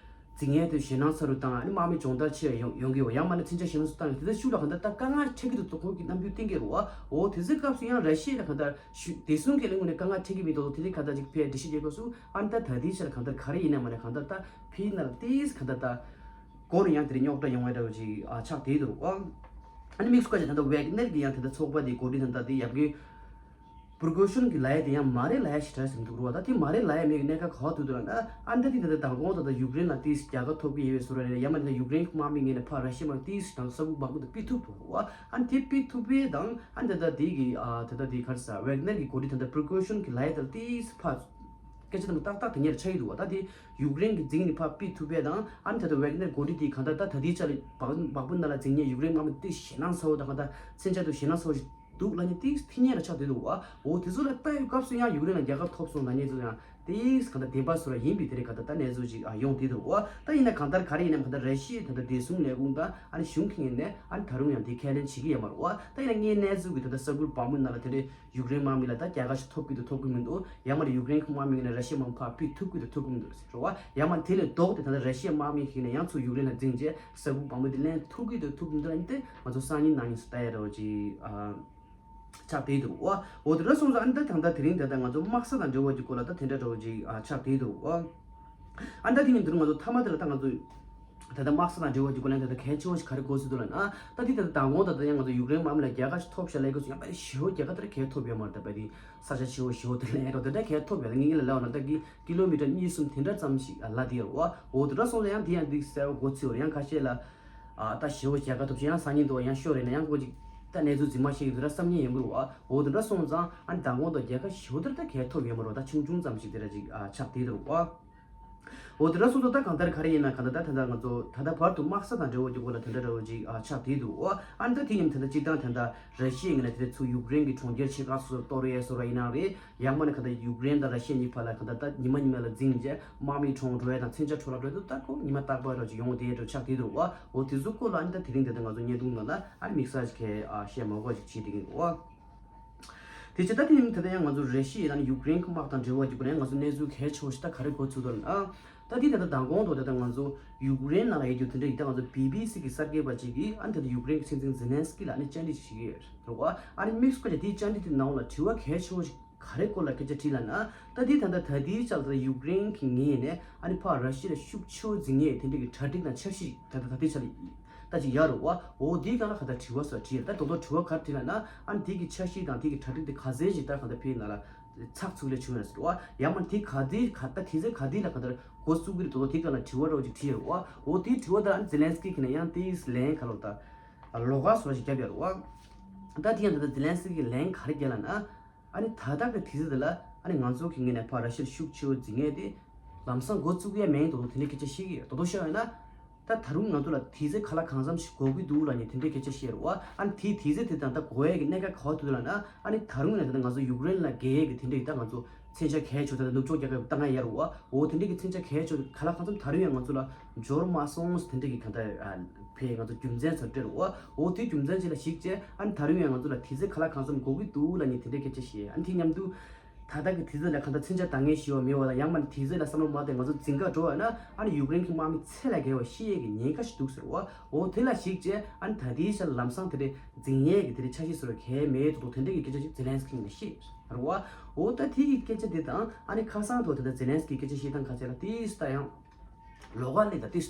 འཛིང་ཡས་དེ་ཞེད་སྣང་ཚ་རུ་བཏང་། ཨ་ནི་དམག་མི་སྦྱོང་བརྡར་ཆེ་ཡོང་ཡོང་གི་ཡོད། ཡང་མིན་ན་མཚོན་ཆ་ཞེད་སྣང་ཚ་བཏང་། དེ་ཚོ་ཤུགས་ལ་གང་ལྟར་ད་དཀའ་ངལ་འཕྲད་ཀྱི་འདུག་ད་ཁོང་གི་རྣམ་འགྱུར་བསྟན་གྱི་རེད་བ། འོ་དེ་ཚོའི་སྐབས་སུ་ཡང་ར་ཤི་ཡ་ལ་གང་ལྟར་ཞུ་བདེ་སྲུང་གི་ལས་ཁུངས་ནས་དཀའ་ངལ་འཕྲད་ཀྱི་མི་འདུག་དེ་འདྲའི་གང་ལྟར་ཅིག་ཕེ་འགྲེལ་བཤད་རྒྱག་སྐབས་སུ་ཨ་ནི་ད་ད་ལྟའི་ཆ་ལ་གང་ལྟར་ག་རེ་ཡིན་ན་མ་ན་གང་ལྟར་ད་ཕི་ན་ལ་ཏིས་གང་ལྟར་ད་སྒོ་རུ་ཡང་དེ་རིང་རྙོག་དྲ་ཡོང་བའི་འདྲ་བོ་ཅིག་ཨ་ཆགས་བསྡད་འདུག་བ། ཨ་ནི་དམིགས་སུ་བཀར་ཅིག་ད་ལྟ་ཝེག་ནེར་གྱི་ཡང་དེ་ལྟར་ཚོགས་པ་དེའི་འགོ་ཁྲིད་དང་ད་དེ་ཡབ་གི་པུར་གོ་ཤོན་གྱི་ལབ་ཡས་དེ་ཡང་མ་རེད་ལབ་ཡས་ཞེ་དྲག་ཟིན་འདུག་རོ། ད་དེ་མ་རེད་ལབ་ཡས་མེད་ཀྱི་གནད་འགག་ག་པར་ཐུག་འདུག་ལབ་ན། ཨ་ནི་ད་དེ་ད་ལྟ་མདང་དགོང་ད་ལྟ་ཡུཀ་རེན་ལ་ཏིས་རྒྱལ་ཁ་ཐོབ་ཀྱི་ཡོད་པའི་བཟོ་འདྲ་རེད། ཡང་མ་རེད་ད་ཡུཀ་རེན་གྱི་དམག་མི་ངོས་ནས་ཕར་ར་ཤི་ཡ་དམག་ཏིས་དང་ས་ཁུལ་བག་མུ་དེ་ཕུད་ཐུབ་འདུག་རོ། ཨ་ནི་དེ་ཕུད་ཐུབ་པའི་དང་ཨ་ནི་ད་ལྟ་དེ་གི་ཨ་ད་ལྟ་དེ་ག་རེ་ཟ་ཝེག་ནེར་གྱི་འགོ་ཁྲིད་ད་ལྟ་པུར་གོ་ཤོན་གྱི་ལབ་ཡས་དེ་ལ་ཏིས་ཕར་སྐད་ཆ་དེ་མ་ཏག་ཏག་དེ་ཉེར་ཆགས་ཀྱི་འདུག་བ། ད་དེ་ཡུཀ་རེན་གྱི་འཛིང་ནས་ཕར་ཕུད་ཐུབ་པའི་དང་ཨ་ནི་ད་ལྟ་ཝེག་ནེར་འགོ་ཁྲིད་དེ་གང་ལྟར་ད་ད་ལྟའི་ཆ་ལ་བག་བག་མུ་ནང་ལ་འཛིང་ཉེན་ཡུཀ་རེན་དམག་མི་ཏིས་ཞེད་སྣང་ཚ་བོ་དང་གང་ལྟར་མཚོན་ཆ་དེ་ཞེད་སྣང་ཚ་བོ་ཞིག་འདུག་ལབ་མཁན་དེ་ཐེངས་གཉིས་ལ་ཆགས་བསྡད་འདུག་བ། འོ་དེ་ཚོ་ལ་ལྟ་ཡོད་སྐབས་སུ་ཡང་ཡུཀ་རེན་ལ་རྒྱལ་ཁ་ཐོབ་སོང་ལབ་མཁན་ཚོ་ཡང་དེ་ག་ད་བདེན་པ་བཟོ་ར་ཡིན་པའི་དེ་རེད། ག་ད་ད་གནས་ཚུལ་ཅིག་ཨ་ཡོང་བསྡད་འདུག་བ། ད་ཡིན་ན་གང་ལྟར་ག་རེ་ཡིན་ནའང་ག་ད་ར་ཤི་ཡའི་ད་ད་བདེ་སྲུང་ལས་ཁུངས་དང་ཨ་ནི་གཞུང་གི་ངོས་ནས་ཨ་ནི་ད་རུང་ཡང་དེ་ཁས་ལེན་བྱེད་ཀྱི་ཡོད་མ་རེད་བ། ད་ཡིན་ན་ངའི་གནས་ཚུལ་གྱི་ད་ད་གསར་འགྱུར་བང་མོ་ནང་ལ་དེ་འདྲའི་ཡུཀ་རེན་དམག་མི་ལ་ད་རྒྱལ་ཁ་ཞིག་ཐོབ་ཀྱི་འདུག་ཐོབ་ཀྱི་མི་འདུག་ཡང་མིན་ན་ཡུཀ་རེན་གྱི་དམག་མི་ངོས་ནས་ར་ཤི་ཡའི་དམག་མི་ཕར་ཕུད་ཐུབ་ཀྱི་འདུག་ཐུབ་ཀྱི་མི་འདུག་ཟེར་བ། ཡང་མིན་དེ་ལས་ལྡོག་སྟེ་ད་ལྟ་ར་ཤི་ཡའི་དམག་མི་ཞིག་ནས་ཡང་ཚུར་ཡུཀ་རེན་ལ་འཛིང་བྱས་གསར་འགྱུར་བང་མོ་དེ་ལེན་ཐུབ་ཀྱི་འདུག་ཐུབ་ཀྱི་མི་འདུག་ལབ་མཁན་དེ་ང་ཚོ་སང་ཉིན་གནངས་ཉིན་སུ་ལྟ་ཡ་འདྲ་བོ་ཅིག་ཨ་ཆགས་བསྡད་འདུག་བ། འོ་དེ་འདྲ་སོང་ཙང་ཨ་ནི་ད་ད་ལྟ་དེ་རིང་ད་ལྟ་ང་ཚོ་དམག་ས་དང་འབྲེལ་བ་གྱི་སྐོར་ལ་ད་དེ་འདྲ་འདྲ་བོ་ཅིག་ཨ་ཆགས་བསྡད་འདུག་བ། ཨ་ནི་ད་དེ་ཉིན་དེ་རིང་ང་ཚོ་མཐའ་མ་དེ་ལ་ད་ང་ཚོ་ད་ལྟ་དམག་ས་དང་འབྲེལ་བ་གྱི་སྐོར་ལ་ད་ལྟ་གལ་ཆེ་བ་ཞིག་ག་རེ་གོ་སྲིད་འདུག་ལབ་ན། ད་དེ་ད་ལྟ་མདང་དགོང་ད་ལྟ་ཡང་ང་ཚོ་ཡུཀ་རེན་དམག་མི་ལ་རྒྱལ་ཁ་ཞིག་ཐོབ་ཤག་ལབ་དགོས་སུ་ཡང་དཔེ་ཞེ་པོ་རྒྱལ་ཁ་དེ་ར་གལ་ཐོབ་ཡོད་མ་རེད། ད་དཔེ་དེ་ས་ཆ་ཞེ་པོ་ཞེ་པོ་དེ་ལ་ཡང་འགྲོ་དེ་འདྲ་གལ་ཐོབ་ཡོད། ངས་ངས་ལབ་ན་ད་ཀི་ཀི་ལོ་མི་ཊར་གཉིས་གསུམ་དེ་འདྲ་ཙམ་ཞིག་ལ་དེ་ཡོད་རེད་བ། འོ་དེ་འདྲ་སོང་ཙང་ཡང་དེ་ཡང་འདི་གསལ་པོ་གོ་ཚོད་རེད། ཡང་ཁ་ཤས་ལ་ཨ་ད་ཞེ་པོ་རྒྱལ་ཁ་ཐོབ་ཤག་ཡང་སང་ཉིན་དུ་ཡང་ཤོར་རེད་ན་ཡང་ཁོ་ཅིག་ད་གནས་ཚུལ་རྫུན་མ་བཤད་ཀྱི་འདུག་ར་བསམ་ཉེན་ཡོང་གི་རེད་བ། འོ་དེ་འདྲ་སོང་ཙང་ཨ་ནི་མདང་དགོང་དུ་རྒྱལ་ཁ་ཞེ་པོ་དེ་ར་ད་གལ་ཐོབ་ཡོད་མ་རེད་བ། ད་ཆུང་ཆུང་ཙམ་ཞིག་དེ་ར་ཅིག་ཨ་ཆགས་བསྡད་འདུག་རེད་བ། འོ་དེ་འདྲ་སོང་ཙང་ད་གང་ལྟར་ག་རེ་ཡིན་ན་གང་ལྟར་ད་ད་ལྟ་ང་ཚོ་ད་ལྟ་བར་དུ་དམག་ས་དང་འབྲེལ་བ་གྱི་སྐོར་ལ་དེ་འདྲ་འདྲ་བོ་ཅིག་ཨ་ཆགས་བསྡད་འདུག་ཨ་ནི་ད་དེ་ཡིན་ད་ལྟ་སྤྱིར་བཏང་ད་ལྟ་ར་ཤི་ཡའི་ངོས་ནས་དེ་ཚོ་ཡུཀ་རེན་གྱི་གྲོང་ཁྱེར་ཆེ་ཁག་སོ་སོ་གཏོར་ཡས་བཟོ་འདྲ་ཡིན་ན་རེད། ཡང་མིན་ན་གང་ལྟར་ཡུཀ་རེན་དང་ར་ཤི་ཡ་གཉིས་བར་ལ་གང་ལྟར་ད་ཉི་མ་ཉི་མ་ལ་འཛིང་བྱས་དམག་མི་གྲོངས་འགྲོ་ཡས་དང་མཚོན་ཆ་འཕྲོ་བརླག་འགྲོ་ཡས་དེ་ད་ཁོ་ཉི་མ་རྟག་པར་འདྲ་བོ་ཅིག་ཡོང་བསྡད་འདྲ་ཆགས་བསྡད་འདུག་ཨ། འོ་དེ་ཚོ་སྐོར་ལ་ཨ་ནི་ད་དེ་རིང་ད་ལྟ་ང་ཚོ་བརྙན་ཐུང་ནང་ལ་ཨ་ནི་དམིགས་བསལ་ཅིག་གས་ཨ་བཤད་མ་དགོས་ཅིག་བྱེད་བསྡད་ཀྱི་འདུག་ཨ། དེ་བྱས་ད་དེ་ཡིན་ད་ལྟ་ཡང་ང་ཚོ་ར་ཤི་ཡ་དང་ཡུཀ་རེན་གྱི་དམག་དང་འབྲེལ་བ་ཡོད་པ་ནས་ང་ཚོ་གནས་ཚུལ་གལ་ཆེ་བ་ཞིག་ད་ག་རེ་གོ་ཚུལ་འདུག་ལབ་ན། ད་དེ་ད་ལྟ་མདང་དགོང་དུ་ད་ལྟ་ང་ཚོ་ཡུཀ་རེན་ནང་ལ་ཡོད་རྒྱུ་དེ་འདྲ་ཡིན་ད་ང་ཚོ་བི་བི་སི་གི་གསར་འགོད་པ་ཅིག་གིས་ཨ་ནི་ད་ལྟ་ཡུཀ་རེན་གྱི་སྲིད་འཛིན་ཛེ་ལན་སི་ཀི་ལ་ཨ་ནི་བཅར་འདྲི་ཞིག་བྱེད་ཀྱི་ཡོད་རེད་བ། ཨ་ནི་དམིགས་སུ་བཀར་བྱས་དེའི་བཅར་འདྲི་དེ་ནང་ལ་དྲི་བ་གལ་ཆེ་བ་ཞིག་ག་རེ་སྐོར་ལ་སྐད་ཆ་དྲིས་ལབ་ན། ད་དེ་ད་ལྟ་ད་ལྟའི་ཆར་ལ་ད་ལྟ་ཡུཀ་རེན་གྱི་ངོས་ནས་ཨ་ནི་ཕར་ར་ཤི་ཡ་ལ་ཤུགས་ཆེ་བོ་འཛིང་ཡས་དེ་འདྲ་གི་གྲ་སྒྲིག་དང་འཆར་གཞི་ད་ལྟ་ད་ལྟའི་ཆར་ལ་ད་ཅིག་ཡོད་རེད་བ། འོ་དེའི་སྒང་ལ་ག་ད་དྲི་བ་སོགས་དྲིས་ཡོད། ད་དོ་དོ་དྲི་བ་ག་རེ་དྲིས་ལབ་ན། ཨ་ནི་དེ་གི་འཆར་གཞི་དང་དེ་གི་གྲ་སྒྲིག་དེ་ག་ཚད་ཅིག་ད་ག་ད་ཕའི་ནང་ལ་ཚགས་ཚུད་ལས་བྱུང་ཡོད་ཟེར་བ། ཡང་མིན་དེ་ག་དེ་ག་ད་དེ་ཚད་ག་དེ་ལ་ག་ད་འགོ་བཙུགས་ཀྱི་རེད། དོ་དོ་དེ་སྒང་ལ་དྲི་བ་འདྲ་བོ་ཅིག་དྲིས་ཡོད་རེད་བ། འོ་དེའི་དྲི་བ་ད་ཨ་ནི་ཛེ་ལན་སི་ཀི་གིས་ནས་ཡང་དེའི་ལན་ག་ལོ་ད་ལོགས་ཀ་སོགས་ཅིག་བརྒྱབ་ཡོད་རེད་བ། ད་དེ་ཡང་ད་ད་ཛེ་ལན་སི་ཀི་གིས་ལན་ག་རེ་བརྒྱབ་ལབ་ན། ཨ་ནི་ད་ལྟ་གི་དུས་ཚོད་འདི་ལ་ཨ་ནི་ང་ཚོ་གི་ངོས་ནས་ཕར་ར་ཤི་ཡ་ལ་ཤུགས་ཆེ་བོ་འཛིང་ཡས་དེ་ལམ་སང་འགོ་བཙུགས་ཡས་མེད་འདུག་དེ་འདྲའི་སྐད་ཆ་བཤད་ཀྱི་ཡོད། དོ་དོ་བཤད་ཡོད་ན། ད་ད་རུང་ང་ཚོ་ལ་དུས་ཚོད་ག་ལ་གང་འཚམ་ཞིག་འགོར་གྱི་འདུག་ལབ་ནས་དེ་འདྲའི་སྐད་ཆ་བཤད་རེད་བ། ཨ་ནི་དེའི་དུས་ཚོད་དེ་ད་ལྟ་འགོར་ཡས་ཀྱི་གནད་འགག་ག་བ་ཐུག་འདུག་ལབ་ན། ཨ་ནི་ད་རུང་ནས་ད་ལྟ་ང་ཚོ་ཡུཀ་རེན་ལ་རྒྱག་ཡས་ཀྱི་དེ་འདྲའི་ད་ང་ཚོ་མཚོན་ཆ་གལ་ཆེ་ད་ལྟ་ནུབ་ཕྱོགས་རྒྱལ་ཁབ་བཏང་ཡ་ཡོད་རེད་བ། འོ་དེ་འདྲའི་གི་མཚོན་ཆ་གལ་ཆེ་ག་ལ་གང་འཚམ་ད་རུང་ཡང་ང་ཚོ་ལ་འབྱོར་མ་སོང་ཟེར་དེ་འདྲའི་གི་གང་ལྟར་ཨ། ཕའི་ང་ཚོ་རྒྱུ་མཚན་ཚོ་སྤྲད་རེད་བ། འོ་དེ་རྒྱུ་མཚན་ཅིག་ལ་གཞིགས་བྱས་ཨ་ནི་ད་རུང་ཡང་ང་ཚོ་ལ་དུས་ཚོད་ག་ལ་གང་འཚམ་འགོར་གྱི་འདུག་ལབ་ནས་དེ་འདྲའི་སྐད་ཆ་བཤད། ཨ་ནི་དེ་མཉམ་དུ་ད་ལྟ་གི་དུས་ཚོད་ལ་གང་ལྟར་མཚོན་ཆ་འདང་ངེས་ཤིག་ཡོད་མེད་བ་དང་ཡང་མིན་དུས་ཚོད་ལ་བསམ་བློ་མ་བཏང་ང་ཚོ་འཛིང་ག་འགྲོ་བ་ན་ཨ་ནི་ཡུཀ་རེན་གྱི་དམག་མི་ཚད་ལས་བརྒལ་བ་ཤི་ཡས་ཀྱི་ཉེན་ཁ་ཞིག་འདུག་ཟེར་བ། འོ་དེ་ལ་གཞིགས་བྱས་ཨ་ནི་ད་ལྟའི་ཆར་ལམ་སང་དེ་འདྲའི་འཛིང་ཡས་ཀྱི་དེ་འདྲའི་འཆར་གཞི་བཟོ་ར་གལ་མེད་འདུག་དེ་འདྲའི་གི་སྐད་ཆ་ཞིག་ཛེ་ལན་སི་ཀི་ནས་བཤད་རེད་བ། འོ་ད་དེ་གི་སྐད་ཆ་དེ་དང་ཨ་ནི་ཁ་སང་དུ་ད་ལྟ་ཛེ་ལན་སི་ཀི་སྐད་ཆ་བཤད་སྟངས་ཁ་ཤས་ལ་དེ་ད་ཡང་། ལོགས་ཀ་ལས་ད་ཏིས་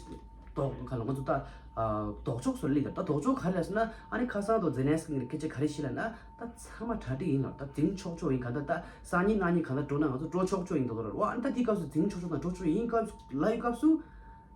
ཏོག་ཁ་ལ་ང་ཚོ་ད་ལྡོག་ཕྱོགས་སུ་ལས་ད་ལྡོག་ཕྱོགས་ག་རེ་ལ་ཟེར་ན། ཨ་ནི་ཁ་སང་དུ་ཛེ་ལན་སི་ཀི་གི་སྐད་ཆ་ག་རེ་བཤད་ལབ་ན། ད་ཚང་མ་གྲ་སྒྲིག་ཡིན་ལ་ད་འཛིང་ཆོག་ཆོག་ཡིན། ག་ད་ད་སང་ཉིན་གནངས་ཉིན་ག་ད་འགྲོ་ན་ང་ཚོ་འགྲོ་ཆོག་ཆོག་ཡིན་ད་ལོ་ར་བ། ཨ་ནི་ད་དེའི་སྐབས་སུ་འཛིང་ཆོག་ཆོག་དང་འགྲོ་ཆོག་ཡིན་སྐབས་ལ་ཡི་སྐབས་སུ་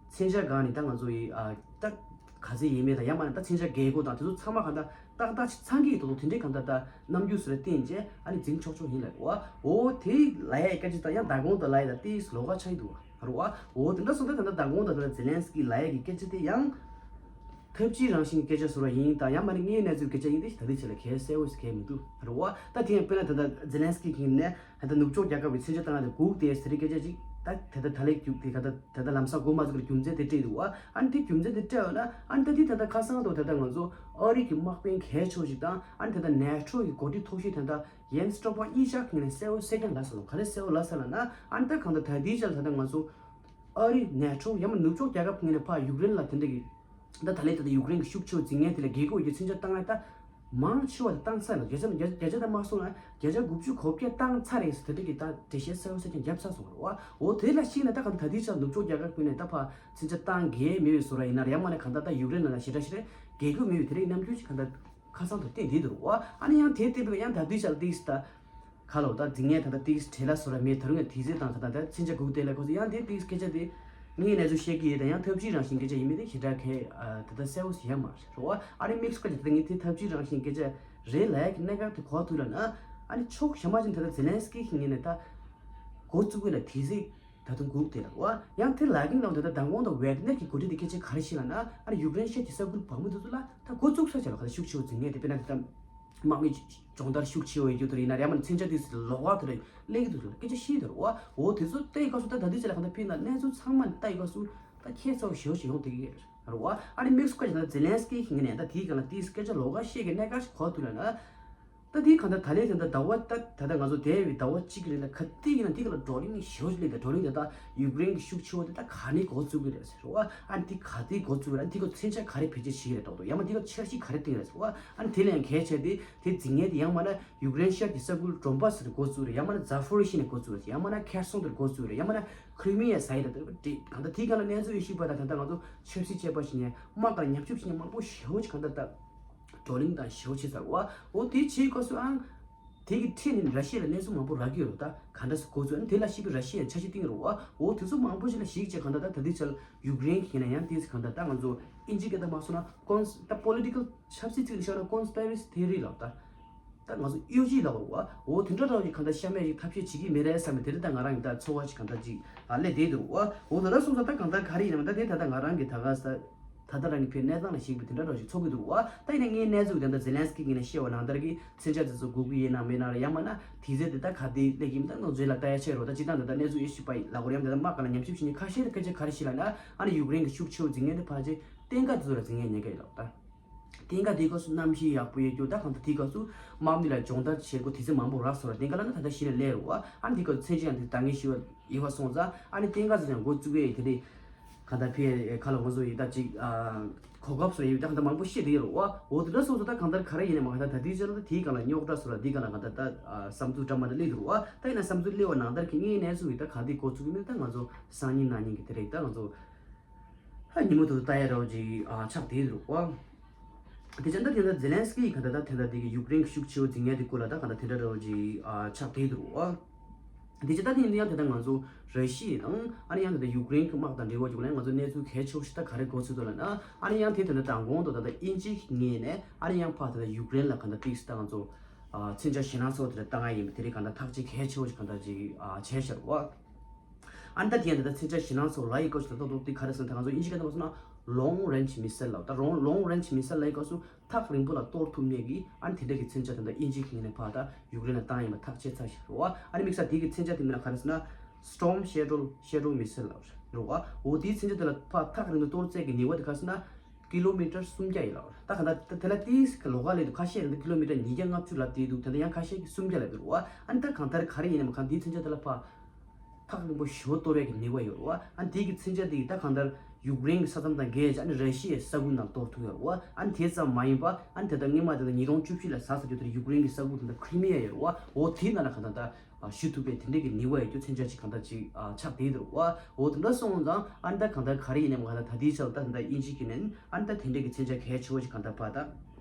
མཚོན་ཆ་སྒང་ནས་ད་ང་ཚོ་ཡི་ཨ་ད་ག་ཚད་ཡིན་མེད་ད་ཡང་མ་ནི་ད་མཚོན་ཆ་རྒྱལ་སྒོ་དང་དེ་ཚོ་ཚང་མ་ག་ད་ཏག་ཏག་ཅིག་ཚང་གི་ཡིན་ད་དེ་འདྲའི་ག་ད་ད་རྣམ་འགྱུར་སུ་རེ་བསྟན་རྗེས་ཨ་ནི་འཛིང་ཆོག་ཆོག་ཡིན་ལ་བ། འོ་དེ་ལ་ཡ་སྐད་ཆ་ད་ཡང་ད་གོང་དུ་ལ་ཡ་ད་ཏིས་ལོགས་ཀ་ཆགས་ཡི་འདུག་བ། རེད་བ། འོ་དེ་འདྲ་སོང་ཙང་ད་ལྟ་མདང་དགོང་དང་ད་ལྟ་ཛེ་ལན་སི་ཀི་ལབ་ཡག་གི་སྐད་ཆ་དེ་ཡང་། ཐབས་ཇུས་རང་བཞིན་གྱི་སྐད་ཆ་ཟེར་བ་ཡིན་དང་ཡང་མ་ནི་དངོས་གནས་ཚུལ་སྐད་ཆ་ཡིན་ཏེ་ད་ལྟའི་ཆ་ལ་གལ་གསལ་བོ་ཞིག་གལ་མི་འདུག་རེད་བ། ད་དེ་ཡང་དཔེར་ན་ད་ལྟ་ཛེ་ལན་སི་ཀི་གིས་ནས་ད་ལྟ་ནུབ་ཕྱོགས་རྒྱལ་ཁབ་ཀྱི་མཚོན་ཆ་བཏང་ཡག་དེ་སྒུག་སྟེ་ཟེར་རེ་སྐད་ཆ་ཅིག་ད་ད་ལྟ་ད་ལས་རྒྱུགས་དེ་ད་ལྟ་ད་ལྟ་ལམ་སང་འགོ་མ་བཙུགས་པར་རྒྱུ་མཚན་དེ་སྤྲད་འདུག་བ། ཨ་ནི་དེ་རྒྱུ་མཚན་དེ་སྤྲད་ཡོད་ན་ཨ་ནི་ད་དེ་ད་ལྟ་ཁ་སང་དུ་ད་ལྟ་ང་ཚོ་ཨ་རི་གི་དམག་དཔོན་གལ་ཆེ་བོ་ཞིག་དང་ཨ་ནི་ད་ལྟ་ནེ་ཊོ་གི་འགོ་ཁྲིད་མཐོ་ཤོས་ད་ལྟ་ཡེན་སི་སྟོལ་པག་ཨི་ཤག་གིས་ནས་གསལ་བོ་གསལ་རྐྱང་ལབ་སོང་། ག་རེ་གསལ་བོ་ལབ་སོང་ལབ་ན། ཨ་ནི་ད་གང་ལྟར་ད་ལྟའི་ཆར་ད་ལྟ་ང་ཚོ་ཨ་རི་ནེ་ཊོ་ཡང་མིན་ནུབ་ཕྱོགས་རྒྱལ་ཁབ་ངོས་ནས་ཕར་ཡུཀ་རེན་ལ་དེ་འདྲ་གི་ད་ད་ལས་ད་ལྟ་ཡུཀ་རེན་གྱི་ཤུགས་ཆེ་བོ་འཛིང་མཁན་དེ་ལ་རྒྱལ་སྒོ་ཡོད་མཚོན་ཆ་བཏང་ཡ་ད་མང་ཆེ་བ་ད་བཏང་ཚར་ལ་བརྒྱ་ཆ་བརྒྱ་ཆ་ད་མ་སོང་ན་བརྒྱ་ཆ་དགུ་བཅུ་གོ་བརྒྱད་བཏང་ཚར་རེད་ཟེར་དེ་འདྲ་གི་ད་འགྲེལ་བཤད་གསལ་བོ་གསལ་རྐྱང་བརྒྱབ་ཚར་སོང་བ་རེད་བ། འོ་དེ་ལ་གཞིགས་ན་ད་གང་ལྟར་ད་ལྟའི་ཆར་ནུབ་ཕྱོགས་རྒྱལ་ཁབ་ངོས་ནས་ད་ཕར་མཚོན་ཆ་བཏང་གི་མེད་པའི་བཟོ་འདྲ་ཡིན་ན་རེད། ཡང་མ་ནས་གང་ལྟར་ད་ཡུཀ་རེན་ནང་ལ་ཞེ་དྲག་ཞེ་དྲག་རྒྱལ་སྒོ་མེད་པའི་དེ་རིགས་རྣམ་འགྱུར་ཞིག་གང་ལྟར། ཁ་སང་དུ་བསྟན་བསྡད་འདུག་བ། ཨ་ནི་ཡང་དེ་བལྟས་པས་ཡང་ད་དུས་ཤར་ཏིག་སི་ད་ཁ་ལོ་ད་འཛིང་ངས་ད་ལྟ་ཏིག་སི་བྲེལ་ལ་སོ་ར་མེད། ད་རུང་ཡང་དུས་ཚོད་དང་ད་ལྟ་ད་མཚོན་ཆ་སྒུག་བསྡད་ལ་ཁོ་ཚོ་ཡང་དེ་ཏིག་སི་སྐད་ཆ་དེ་ངས་ནས་ཚུར་བཤད་ཀྱི་ཡོད། ད་ཡང་ཐབས་ཇུས་རང་བཞིན་སྐད་ཆ་ཡིན་མིན་དེ་ཞེ་དྲག་གལ་ད་ལྟ་གསལ་བོ་ཞིག་ཡང་མ་རེད་བ། ཨ་ནི་དམིགས་སུ་བཀར་ཏེ་ད་ལྟ་ངས་དེ་ཐབས་ཇུས་རང་བཞིན་སྐད་ཆ་རེད་ལབ་ཡག་གི་གནད་འགག་དེ་གོ་ཐུབ་ལ་ན། ཨ་ནི་ཕྱོགས་གཞན་པ་ཅན་ད་ལྟ་ཛེ་ལན་སི་ཀི་གི་ངོས་ནས་ད་འགོ་བཙུགས་པའི་ལ་དུས་ཚོད་ད་དུང་སྒུག་བསྡད་ལ་བ། ཡང་དེ་ལ་གིན་ནང་དེ་ད་མདང་དགོང་དང་ཝེག་ནེར་གྱི་འགོ་ཁྲིད་དེ་སྐད་ཆ་ག་རེ་བཤད་ལ་ན། ཨ་ནི་ཡུཀ་རེན་ཤར་གྱི་ས་ཁུལ་བང་མི་དེ་ཚོ་ལ་ད་འགོ་བཙུགས་ས་བྱས་ལ་ག་ཚོད་ཤུགས་ཆེ་བོ་འཛིང་ངེས་དེ་དཔེར་ན་དེ་ད་ དམག་མི་སྦྱོང་བརྡར་ཤུགས་ཆེ་བ་ཡོད་རྒྱུ་དེ་རེད་ཡིན་ན་རེད། ཡང་མིན་ན་མཚོན་ཆ་དེ་ཚོ་ལོགས་ཀ་དེ་རེད་སླེབས་ཀྱི་འདུག་ཟེར་སྐད་ཆ་བཤད་དེ་རེད་བ། འོ་དེ་ཚོ་བལྟས་སྐབས་སུ་ད་ད་དུས་ཚོད་ལ་གང་ལྟར་ཕིན་ན་གནས་ཚུལ་ཚང་མ་བལྟས་སྐབས་སུ་ད་ཁྱད་མཚར་བ་ཞེ་པོ་ཅིག་ཡོང་བསྡད་ཀྱི་ཡོད་རེད་བ། ཨ་ནི་དམིགས་སུ་བཀར་བྱས་ན་ཛེ་ལན་སི་ཀི་ཡིན་ནས་ད་དེའི་སྒང་ལ་དེའི་སྐད་ཆ་ལོགས་ཀ་བཤད་ཀྱི་གནད་འགག་ཞིག་གོ་ཐུབ་ལ་ན། ད་དེའི་གང་ལྟར་ད་ལན་དེ་འདྲ་ཟླ་བ་ད་ད་ལྟ་ང་ཚོ་བསྡད་པའི་ཟླ་བ་གཅིག་གི་རིང་ལ་ག་དུས་ཡིན་ན་དེ་ག་ལ་བགྲོ་གླེང་ཞེ་པོ་ཅིག་སླེབས་ཏེ། བགྲོ་གླེང་དེ་དག་ཡུཀ་རེན་གྱི་ཤུགས་ཆེ་བོ་དེ་ད་ག་ནས་འགོ་བཙུགས་ཀྱི་རེད་ཟེར་བ། ཨ་ནི་དེ་ག་དུས་འགོ་བཙུགས་རེད། ཨ་ནི་དེ་ག་མཚོན་ཆ་ག་རེ་བེད་སྤྱོད་བྱེད་ཀྱི་རེད་འདྲ་པོ་འདུག་ཡང་མིན་དེ་ག་འཆར་གཞི་ག་རེ་བཏིང་རེད་ཟེར་བ། ཨ་ནི་དེ་ལས་ཡང་གལ་ཆེ་དེ་དེ་འཛིང་མཁན་དེ་ཡང་མིན་ན་ཡུཀ་རེན་ཤར་གྱི་ས་ཁུལ་ཌོན་བྷ་སི་དེ་འགོ་བཙུགས་རེད། ཡང་མིན་ན་ཛ་ཕོ་རི་ཤི་ནས་འགོ་བཙུགས་རེད། ཡང་མིན་ན་ཁེར་སོང་དེ་འགོ་བཙུགས་རེད། ཡང་མིན་ན་ཁྲི་མི་ཡ་ཟེར་ཡ་དེ་གང་ལྟར་དེའི་སྒང་ལ་གནས་ཚུལ་ཡོད་ཤེས་པ་དང་ད་ལྟ་ང་ཚོ་ཆབ་སྲིད་དཔྱད་པ་ཞིག་ནས་དམག་ག་ལ་ཉམས་ཞིབ་བྱེད་མཁན་མང་པོ་ཞེ་པོ་ཅིག་གང་ལྟར་ད། བགྲོ་གླེང་དང་ཞེ་པོ་བྱེད་ཚར་བ། འོ་དེ་བྱེད་སྐབས་སུ་ཨང་། དེ་གི་འཕྲིན་ནི་ར་ཤི་ཡ་ལ་གནས་ཚུལ་མང་པོ་རག་གི་ཡོད་རེད། ད་ག་འདྲ་སེ་འགོ་བཙུགས་ཨ་ནི་དེ་ལ་ཞིབ་པའི་ར་ཤི་ཡ་འཆར་གཞི་བཏིང་རེད་བ། འོ་དེ་ཚོ་མང་པོ་ཞིག་ལ་གཞིགས་བྱས་གང་ལྟར་ད་ད་ལྟའི་ཆར་ཡུཀ་རེན་གྱི་ཡིན་ན་ཡང་དེ་ཚོ་གང་ལྟར་ད་ང་ཚོ་ཨིན་ཇི་སྐད་ད་མ་སོང་ན་ཀོན་ད་པོ་ལི་ཊི་ཀལ་ཆབ་སྲིད་ཚིག་ནས་བཤད་ན་ཀོན་སི་པེ་རེ་སི་ཐེ་རི་ལབ་ད། ད་ང་ཚོ་གཡོ་ཇུས་ལབ་རེད་བ། འོ་དེ་འདྲ་འདྲ་བ་ཞིག་གང་ལྟར་གཤམ་མེད་ཞིག་ཐབས་ཤེས་བྱེད་ཀྱི་མེད་རེད་བསམ་པའི་དེ་རིང་ད་ང་རང་གི་ད་ཚོར་བ་ཞིག་གང་ལྟར་ཅིག་ཨ་སླེབས་བསྡད་འདུག་བ། འོ་དེ་འདྲ་སོང་ཙང་ད་གང་ལྟར་ག་རེ་ཡིན་ནམ་ད་དེ་ད་ལྟ་ང་རང་གི་ད་ག་ས། ད་ལྟ་རང་གི་ཕའི་གནས་སྟངས་ལ་གཞིགས་པའི་དེ་འདྲ་འདྲ་ཞིག་ཚོར་གྱི་འདུག་བ། ད་ཡིན་ན་ངའི་གནས་ཚུལ་དེ་འདྲ་ཛེ་ལན་སི་ཀི་གིས་ནས་བཤད་པ་ནང་ལྟར་གྱི་མཚོན་ཆ་དེ་ཚོ་དགོས་ཀྱི་ཡིན་ནམ་མེད་ནམ་ཡང་མིན་ན་དུས་ཚོད་དེ་ད་ག་དུས་སླེབས་ཀྱི་ཡིན་ད་ནང་ཚུལ་ལ་ལྟ་ཡ་ཆེ་རོགས། ད་སྤྱིར་བཏང་དེ་ད་གནས་ཚུལ་ཡོད་ཤེས་པ་ཡིན་ལབ་དགོས་རེད། ཡང་དེ་ད་དམག་སྒང་ལ་ཉམས་ཞིབ་བྱེད་མཁན་ཁ་ཤས་ལ་སྐད་ཆ་ག་རེ་ཞིག་ལབ་ན་ཨ་ནི་ཡུཀ་རེན་གྱི་ཤུགས་ཆེ་བོ་འཛིང་མཁན་དེ་ཕལ་ཆེར་གཏན་འཁེལ་དེ་ཚོ་ལ་འཛིང་མཁན་ཉེན་ཁ་ཡོད་ལབ་ད། དེང་སྐབས་དེའི་སྐབས་སུ་གནམ་གཤིས་ཡག་པོ་ཡོད་རྒྱུ་ད་གང་ལྟར་དེའི་སྐབས་སུ་དམག་མི་ལ་སྦྱོང་བརྡར་བྱེད་སྒོ་དུས་ཚོད་མང་པོ་རག་སོང་ར། དེང་སྐབས་ལ་ན་ད་ལྟ་གཞི་ནས་སླེབས་རུ་བ། ཨ་ནི་དེའི་སྐབས་སུ་མཚོན་ཆ་ཡང་དེ་འདང་ངེས་ཞུ་བ་ཡིན་པ་སོང་ཙང་ཨ་ནི་དེང་སྐབས་སུ་ཡང་འགོ་བཙུགས་ཡས་དེ་རེད། གང་ལྟར་ཕི་ཁ་ལ་ང་ཚོ་ཡིན་ད་ཅིག་གོ་སྐབས་སུ་ཡོད་ད་གང་ལྟར་མང་པོ་ཤེས་དེ་རུ་བ། འོ་དེ་འདྲ་སོང་ཙང་ད་གང་ལྟར་ག་རེ་ཡིན་ནས་མ་གང་ལྟར་ད་དེའི་ཆར་ད་དེའི་སྒང་ལ་རྙོག་དྲ་སོ་ར་དེའི་སྒང་ལ་གང་ལྟར་ད་བསམ་ཚུལ་འདྲ་མ་འདྲ་སླེབས་རུ་བ། ད་ཡིན་ན་བསམ་ཚུལ་སླེབས་པ་ནང་ལྟར་གྱི་ངའི་གནས་ཚུལ་ཡིན་ད་ག་དེ་འགོ་བཙུགས་ཡིན་ད་ང་ཚོ་སང་ཉིན་གནངས་ཉིན་གྱི་དེ་རེད་ད་ང་ཚོ། ཧ་ཉིན་མོ་དུ་ལྟ་ཡ་རོ་ཅིག་ཨ་ཆགས་བསྡད་འདུག་བ། དེ་ཅན་ད་དེ་འདྲ་ཛེ་ལན་སི་ཀི་ག་ད་ད་དེ་འདྲ་དེ་གི་ཡུཀ་རེན་གི་ཤུགས་ཆེ་བོ་འཛིང་ཡ་དེ་སྐོར་ལ་ད་ག་ད་དེ་འདྲ་རོ་ཅིག་ཨ་ཆགས་བསྡད་འདུག་བ། དེ་ཅན་ད་དེ་ཡིན་ཡང་དེ་ད་ང་ཚོ་ར་ཤི་ཡ་དང་ཨ་ནི་ཡང་དེ་ད་ཡུཀ་རེན་གི་དམག་དང་འབྲེལ་བ་ཅིག་ལ་ཡང་ང་ཚོ་གནས་ཚུལ་གལ་ཆེ་བོ་ཞིག་ད་ག་རེ་འགོ་ཚུགས་འདུག་ལབ་ན་ཨ་ནི་ཡང་དེ་དེ་འདྲ་མདང་དགོང་དུ་ད་ད་དབྱིན་ཇི་གི་ངོས་ནས་ཨ་ནི་ཡང་ཕར་དེ་ད་ཡུཀ་རེན་ལ་ག་ད་ཏིག་སི་ད་ང་ཚོ་ཨ་མཚོན་ཆ་ཞེད་སྣང་ཚ་བོ་དེ་འདྲ་བཏང་ཡ་ཡིན་པ་དེ་རིགས་ག་ད་ཐག་གཅོད་གལ་ཆེ་བོ་ཞིག་ག་ད་ཅིག་ཨ་བྱས་ཤར་བ། ཨ་ནི་ད་དེ་ཡང་ད་ལྟ་མཚོན་ཆ་ཞེད་སྣང་ཚ་བོ་ལབ་ཡི་སྐབས་སུ་ད་ལྟ་ལྟོ་དེ་ག་རེ་ཟེར་ན་ད་ང་ཚོ་དབྱིན་ཇི་སྐད་ནང་མ་སོང་ན་long range missile ལབ་ད་long long range missile ལབ་ཡི་སྐབས་སུ་ཐག་རིང་པོ་ལ་གཏོར་ཐུབ་མཁན་གྱི་ཨ་ནི་དེ་འདྲ་གི་མཚོན་ཆ་དེ་འདྲ་དབྱིན་ཇི་གི་ངོས་ནས་ཕར་ད་ཡུཀ་རེན་ལ་བཏང་ཡིན་པ་ཐག་བཅད་ཚར་ཞིག་རེད་བ། ཨ་ནི་དམིགས་བསལ་དེ་གི་མཚོན་ཆ་དེ་མིང་ལ་ག་རེ་ཟེར་ན་Storm Shadow Shadow missile ལབ་རེད་བ། འོ་དེའི་མཚོན་ཆ་དེ་ལ་ཕར་ཐག་རིང་དུ་གཏོར་རྩིས་ཀྱི་ནུས་པ་དེ་ག་རེ་ཟེར་ན་ཀི་ལོ་མི་ཊར་སུམ་བརྒྱ་ཡིན་ལབ་རེད། ད་གང་ལྟར་དེ་ལ་དེའི་ལོགས་ཀ་ལ་ཡོད་དུས་ཁ་ཤས་རེད་འདུག་ཀི་ལོ་མི་ཊར་ཉིས་བརྒྱ་ལྔ་བཅུ་ལབ་བསྡད་འདུག་དེ་འདྲ་ཡང་ཁ་ཤས་ཀྱིས་སུམ་བརྒྱ་ལབ་འདུག་རེད་བ། ཨ་ནི་ད་གང་ལྟར་ག་རེ་ཡིན་ནའི་མ་གང་དེའི་མཚོན་ཆ་དེ་ལ་ཕར། ཐག་རིང་པོ་ཞེ་པོ་གཏོར་ཡག་གི་ནུས་པ་ཡོད་རེད་བ། ཨ་ནི་དེ་གི་མཚོན་ཆ་དེ་ད་གང་ལྟར་ཡུཀ་རེན་གི་ས་མཚམས་དང་བརྒལ་བྱས་ཨ་ནི་ར་ཤི་ཡའི་ས་ཁུལ་ནང་གཏོར་ཐུབ་ཡོད་རེད་བ། ཨ་ནི་དེ་ཙམ་མ་ཡིན་པ་ཨ་ནི་དེ་ལྟར་སྔོན་མ་དེ་ལ་ཉིས་སྟོང་བཅུ་བཞི་ལ་ཟ་ས་རྒྱུ་དེར་ཡུཀ་རེན་གི་ས་ཁུལ་དེ་འདྲ་ཁི་རི་མི་ཡ་ཡོད་རེད་བ། འོ་དེའི་ནང་ལ་གང་ལྟར་ད་ཞུ་ཐུབ་པའི་དེ་འདྲས་ཀྱི་ནུས་པ་ཡོད་རྒྱུ་མཚོན་ཆ་ཅིག་གང་ལྟར་ཅིག་ཆགས་བསྡད་འདུག་རེད་བ། འོ་དེ་འདྲ་སོང་ཙང་ཨ་ནི་ད་གང་ལྟར་ག་རེ་ཡིན་ནའི་མ་གང་ལྟར་ད་དེའི་ཆར་ད་ད་ལྟ་དབྱིན་ཇི་གི་ནས་ཨ་ནི་ད་དེ་འདྲས་ཀྱི་མཚོན་ཆ་གལ་ཆེ་བོ་ཅིག་གང་ལྟར་ཕར་ད།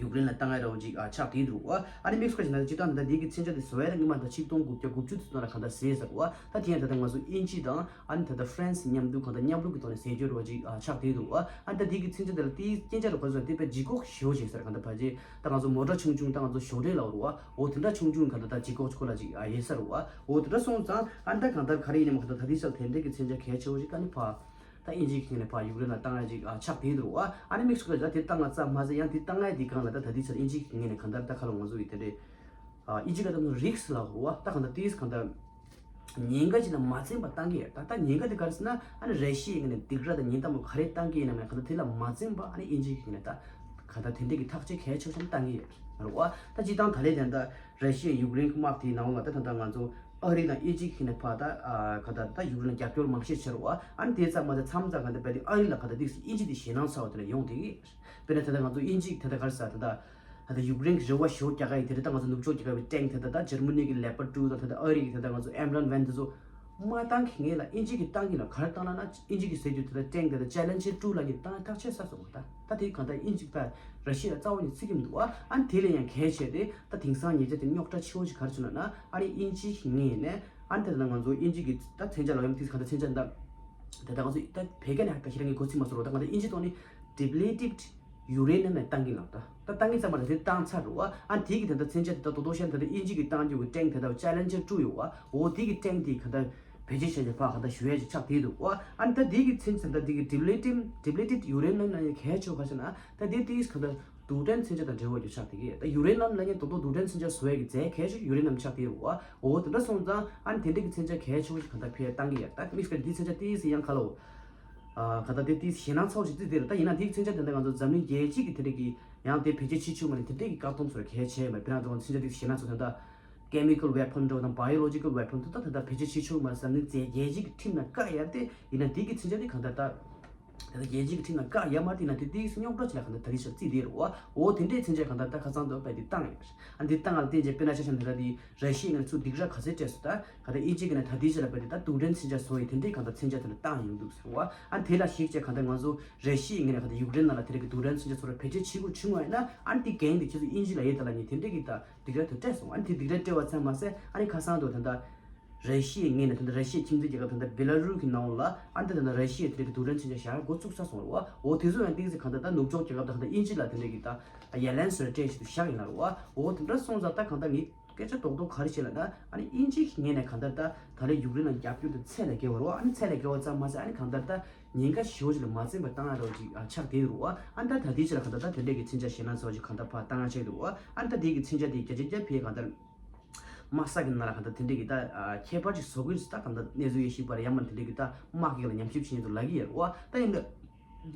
ཡུཀ་རེན་ལ་བཏང་ཡ་ར་བ་ཅིག་ཨ་ཆགས་བསྡད་འདུག་བ། ཨ་ནི་དམིགས་སུ་བཀར་བྱས་ན་སྤྱིར་བཏང་ད་ལྟ་འདི་གི་མཚོན་ཆ་དེ་བཟོ་ཡ་ལ་སྔོན་མ་ད་ཆིག་སྟོང་དགུ་བརྒྱ་དགུ་བཅུ་ཙམ་ལ་གང་ལྟར་ཟས་ཟེར་བ། ད་དེ་ཡང་ད་ལྟ་ང་ཚོ་དབྱིན་ཇི་དང་ཨ་ནི་ད་ལྟ་ཧྥ་རན་སི་མཉམ་དུ་གང་ལྟར་མཉམ་རུབ་ཀྱི་ཐོག་ནས་ཟས་རྒྱུ་ར་བ་ཅིག་ཨ་ཆགས་བསྡད་འདུག་བ། ཨ་ནི་ད་འདི་གི་མཚོན་ཆ་དེ་ལ་དེའི་སྐྱོན་ཆ་ར་ག་ཚོད་དེ་དཔེ་ལྗིད་ཁོག་ཞེ་པོ་ཅིག་ཟེར་གང་ལྟར་ཕལ་ཆེར་ད་ང་ཚོ་མོ་ཊ་ཆུང་ཆུང་ད་ང་ཚོ་གཞུང་འབྲེལ་ལ་འོ་ར་བ། འོ་དེ་འདྲ་ཆུང་ཆུང་གང་ལྟར་ད་ལྗིད་ཁོག་ཁོ་ལ་ཅིག་ཨ་ཡོད་ས་ར་བ། འོ་དེ་འདྲ་སོང་ཙང་ཨ་ནི་ད་གང་ལྟར་ག་རེ་ཡིན་ནའི་མ་གང་ལྟར་ད་འདི་ས་དེ་འདྲ་གི་མཚོན་ཆ་གལ་ཆེ་བོ་ཅིག་ཨ་ནི་ཕར། ད་དབྱིན་ཇིའི་ཁེངས་ནས་ཕར་ཡུཀ་རེན་ལ་བཏང་ཡ་ཅིག་ཨ་ཆགས་བསྡད་འདུག་བ། ཨ་ནི་དམིགས་སུ་བཀར་ད་དེ་བཏང་ང་ཙམ་མ་ཟད་ཡང་དེ་བཏང་ཡ་དེ་སྒང་ལ་ད་ད་ལྟའི་ཆར་དབྱིན་ཇིའི་ཁེངས་ནས་གང་ལྟར་ད་ཁ་ལོ་ང་ཚོ་ཡི་དེ་འདྲའི་ཨ་དབྱིན་ཇི་ལ་ད་ནི་རིགས་ལ་འོ་ད་གང་ལྟར་དེས་གང་ལྟར་ཉེན་ཁ་ཅིག་ལ་མ་འཛེམས་པ་བཏང་གི་ཡོད། ད་ད་ཉེན་ཁ་དེ་ག་རེ་ཟེར་ན་ཨ་ནི་ར་ཤི་ཡའི་ངོས་ནས་སྡིགས་ར་དང་ཉེན་རྟགས་མ་ག་རེ་བཏང་གི་ཡིན་ནམ་ཡང་གང་ལྟར་དེ་ལ་མ་འཛེམས་པ་ཨ་ནི་དབྱིན་ཇིའི་ཁེངས་ནས་ད་གང་ལྟར་དེ་འདྲའི་གི་ཐག་གཅོད་གལ་ཆེ་ཤོས་བཏང་གི་ཡོད་རེད་བ། ད་སྤྱིར་བཏང་ད་ལས་དེ་ད། ར་ཤི་ཡ་ཡུཀ་རེན་གྱི་དམག་དེའི་ནང་ལ་ད་ད་ལྟ་ང་ཚོ་ཨ་རི་དང་དབྱིན་ཇི་གི་ནས་ཕར་ད་ཨ་ག་ད་ད་ཡུཀ་རེན་ལ་རྒྱབ་སྐྱོར་མང་ཤས་བྱེད་རོགས་ཨ་ནི་དེ་ཙམ་མ་ཟད་མཚམས་མཚམས་ག་ད་བལ་ཏེ་ཨ་རི་ལ་ག་ད་ཏིག་ཙམ་དབྱིན་ཇི་དེ་ཞེད་སྣང་ཚ་བ་དེ་ལ་ཡོང་དེ་གི། དཔེར་ན་ད་ད་ང་ཚོ་དབྱིན་ཇི་ད་ད་ག་རེ་ཟ་ད་ད་ད་ད་ཡུཀ་རེན་གྱི་རེ་བ་ཞེ་པོ་རྒྱག་ག་ཡི་དེ་རེད། ད་ང་ཚོ་ནུབ་ཕྱོགས་རྒྱག་ག་བའི་ཊེང་ད་ད་ད་འཇར་མ་ནི་གི་ལེ་པར་ཊུ་དང་ད་ད་ཨ་རི་གི་ད་ད་ང་ཚོ་ཨེམ་རན་ཝན་དེ་ཚོ། མ་བཏང་གི་ངེས་ལ་དབྱིན་ཇི་གིས་བཏང་གི་ལ་ག་རེ་བཏང་ལ་ན་དབྱིན་ཇི་གིས་ཟེར་རྒྱུ་དེ་ལ་ཊེང་དེ་ལ་ཅེ་ལེན་ཇར་ཊུ་ལ་ཡིན་བཏང་ཐག་ཆོད་ས་སོང་བ། ད་ད་དེ་གང་ལྟར་དབྱིན་ཇི་པ་ར་ཤི་ཡ་ལ་རྩ་བ་ནས་བརྩི་གི་མི་འདུག་བ། ཨ་ནི་དེ་ལས་ཡང་གལ་ཆེ་དེ་ད་དེང་སང་ཉེ་ཆར་དེ་རྙོག་དྲ་ཆེ་བོ་ཞིག་ག་རེ་བྱུང་ལ་ན་ཨ་ནི་དབྱིན་ཇི་ངེས་ནས་ཨ་ནི་དེ་ལ་ང་ཚོ་དབྱིན་ཇི་གི་ད་མཚོན་ཆ་ལ་ཡང་དེ་གང་ལྟར་མཚོན་ཆ་འདི་ད་ད་ང་ཚོ་ད་བོད་སྐད་ནས་ཧ་ཁ་ཤས་རང་གི་གོ་ཚིག་མ་སོར་བ་ད་གང་ལྟར་དབྱིན་ཇི་ཐོག་ནས་ཌི་པི་ལི་ཊེཌ་ཡུ་རེ་ནམ་ནས་བཏང་གི་ལབ་ད། ད་བཏང་གི་ཙམ་པ་ལ་དེ་བཏང་ཚར་རུ་བ། ཨ་དེ་གི་དེ་འདྲ་མཚོན་ཆ་དེ་ད་དོ་དོ་ཤན་དེ་འདྲ་དབྱིན་ཇི་གི་བཏང་རྒྱུ་གི་ཊེང་དེ་འདྲ་ཅེ་ལེན་ཇར་ཊུ་ཡོད་བ། འོ་དེ་གི་ཊེང་དེ་ག་འདྲ་བེད་སྤྱོད་བྱས་ནས་ཕར་ག་འདྲ་ཞུ་ཡ་ཅིག་ཆགས་བསྡད་འདུག་བ། ཨ་ད་དེ་གི་མཚོན་ཆ་ད་དེ་གི་ཌི་པི་ལི་ཊེཌ་ཌི་པི་ལི་ཊེཌ་ཡུ་རེ་ནམ་ནང་ཡང་གལ་ཆེ་བ་ག་ཟེར་ན་ད་དེ་དེ་ག་འདྲ་ རྡུལ་ཕྲན་མཚོན་ཆ་དང་འབྲེལ་བ་ཡོད་ཆགས་བསྡད་ཀྱི་ཡོད། ད་ཡུ་རེ་ནམ་ལབ་མཁན་ད་དུང་རྡུལ་ཕྲན་མཚོན་ཆ་བཟོ་ཡས་ཀྱི་རྫས་གལ་ཆེ་ཤོས་ཡུ་རེ་ནམ་ཆགས་བསྡད་ཡོད་རེད་བ། འོ་དེ་འདྲ་སོང་ཙང་ཨ་ནི་དེ་འདྲ་གི་མཚོན་ཆ་གལ་ཆེ་ཤོས་ཤིག་གང་ལྟར་ཕར་བཏང་གི་ཡོད། ད་དམིགས་བཀར་འདིའི་མཚོན་ཆ་ཏོག་ཙམ་ཡང་ག་ལ་འོ། ཨ་ག་ད་དེ་ཏོག་ཙམ་ཞེད་སྣང་ཚ་བོ་ཞིག་བརྩིས་བསྡད་རེད། ད་ཡིན་ན་དེའི་མཚོན་ཆ་དེ་འདྲ་ང་ཚོ་འཛམ་གླིང་རྒྱལ་སྤྱི་གི་དེ་འདྲ་གི་ཡང་དེ་བེད་སྤྱོད་བྱེད་ཆོག་མ་རེད། དེ་འདྲ་གི་བཀག་སྡོམ་བཟོ་ར་གལ་ཆེ་མ་རེད། དཔེར་ན་ད་དུང་མཚོན་ཆ་ཏོག་ཙམ་ཞེད་སྣང་ཚ་བོ་དེ་འདྲ། chemical weapon འདྲ་བོ་དང་biological weapon དེ་དག་ད་ལྟ་བེད་སྤྱོད་བྱེད་ཆོག་མ་རེད། འཛམ་གླིང་རྒྱལ་སྤྱིའི་ཁྲིམས་ནང་བཀག་ཡ་དེ་ཡིན་ན་དེ་གི་མཚོན་ཆ་དེ་གང་ལྟར་ད་ད་ལྟ་རྒྱལ་སྤྱིའི་ཁྲིམས་ནང་བཀག་ཡ་མ་རེད། ཡིན་ན་དེ་དེ་སྙོག་དྲ་ཅིག་ལ་གང་ལྟར་ད་རེས་ཤར་རྩིས་དེ་རུ་བ། འོ་དེ་འདྲའི་མཚོན་ཆ་གང་ལྟར་ད་ཁ་སང་དུ་བས་དེ་བཏང་ཡོད་རེད། ཨ་འདི་བཏང་ཡ་ལ་བརྟེན་བྱས་དཔེར་ན་ཆ་བཞག་ན་ད་ལྟ་དེ་ར་ཤི་ཡའི་ངོས་ནས་ཚུར་སྡིགས་ར་ག་ཚོད་སྤྲད་སོང་། ད་ག་ད་དབྱིན་ཇི་གི་ནས་ད་ལྟའི་ཆ་ལ་བས་དེ་ད་རྡུལ་ཕྲན་མཚོན་ཆ་བཟོ་ཡི་དེ་འདྲའི་གང་ལྟར་མཚོན་ཆ་དེ་འདྲ་བཏང་ཡོང་འདུག་ཟེར་བ། ཨ་དེ་ལ་གཞིགས་བྱས་གང་ལྟར་ང་ཚོ་ར་ཤི་ཡའི་ངོས་ནས་གང་ལྟར་ཡུཀ་རེན་ནང་ལ་དེ་འདྲ་གི་རྡུལ་ཕྲན་མཚོན་ཆ་ཚོ་ར་བེད་སྤྱོད་བྱེད་དགོས་བྱུང་བ་ཡིན་ན། ཨ་ནི་དེ་འགན་དེ་ཁྱེད་ཚོ་དབྱིན་ཇི་ལ་ཡོད་ད་ལབ་ནས་དེ་འདྲ་གི་ད་སྡིགས་ར་དེ་སྤྲད་སོང་། ཨ་ནི་དེ་སྡིགས་ར་སྤྲད་པ་ཙམ་མ་ཟད་ཨ་ནི་ཁ་སང་དུ་ད་ལྟ་ར་ཤི་ཡའི་ངོས་ནས་ད་ལྟ་ར་ཤི་ཡའི་ཁྱིམ་མཚེས་རྒྱལ་ཁབ་ད་ལྟ་བེ་ལ་རུ་གི་ནང་ལ་ཨ་ནི་ད་ལྟ་ར་ཤི་ཡའི་དེ་འདྲ་གི་རྡུལ་ཕྲན་མཚོན་ཆ་བཞག་འགོ་བཙུགས་ཚར་སོང་རེད་བ། འོ་དེ་ཚོ་ཡང་ཏོག་ཙམ་གང་ལྟར་ད་ནུབ་ཕྱོགས་རྒྱལ་ཁབ་ད་གང་ལྟར་དབྱིན་ཇི་ལ་དེ་འདྲ་གི་ད་ཡ་ལན་ཟེར་སྤྲད་བཞིན་དུ་བཞག་ཡིན་ལ་རེད་བ། འོ་དེ་འདྲ་སོང་ཙང་ད་གང་ལྟར་ངས་སྐད་ཆ་རྡོག་རྡོག་ག་རེ་བཤད་ལབ་ན། ཨ་ནི་དབྱིན་ཇི་གི་ངོས་ནས་གང་ལྟར་ད་ད་ལན་ཡུཀ་རེན་ལ་རྒྱབ་སྐྱོར་དེ་ཚད་ལས་བརྒལ་བ་རེད་བ། ཨ་ནི་ཚད་ལས་བརྒལ་བ་ཙམ་མ་ཟད་ཨ་ནི་གང་ལྟར་ད་ཉེན་ཁ་ཞེ་པོ་ཅིག་ལ་མ་འཛེམས་པ་བཏང་ཡ་འདྲ་བོ་ཅིག་ཨ་ཆགས་བསྡད་འདུག་རེད་བ། ཨ་ནི་ད་ད་ལྟའི་ཆ་ལ་གང་ལྟར་ད་དེ་འདྲས་ཀྱི་མཚོན་ཆ་ཞེད་སྣང་ཚ་བོ་ཅིག་གང་ལྟར་ཕར་བཏང་ཡ་ཆགས་འདུག་རེད་བ། ཨ་ནི་ད་དེ་གི་མཚོན་ཆ་དེ་བརྒྱ་ཆ་བརྒྱ་ཕར་གང་ལྟར་དམག་ས་གི་ནང་ལ་གང་ལྟར་དེ་འདྲས་ཀྱི་ད་ཨ་ཁྱད་པར་ཅིག་བཟོ་གི་རེད་ཟེར། ད་གང་ལྟར་གནས་ཚུལ་ཡོད་ཤེས་པ་རེད། ཡང་མིན་དེ་འདྲས་ཀྱི་ད་དམག་གི་ལ་ཉམས་ཞིབ་བྱེད་མཁན་ཚོ་ལབ་ཀྱི་ཡོད་རེད་བ། ད་ཡིན་ན།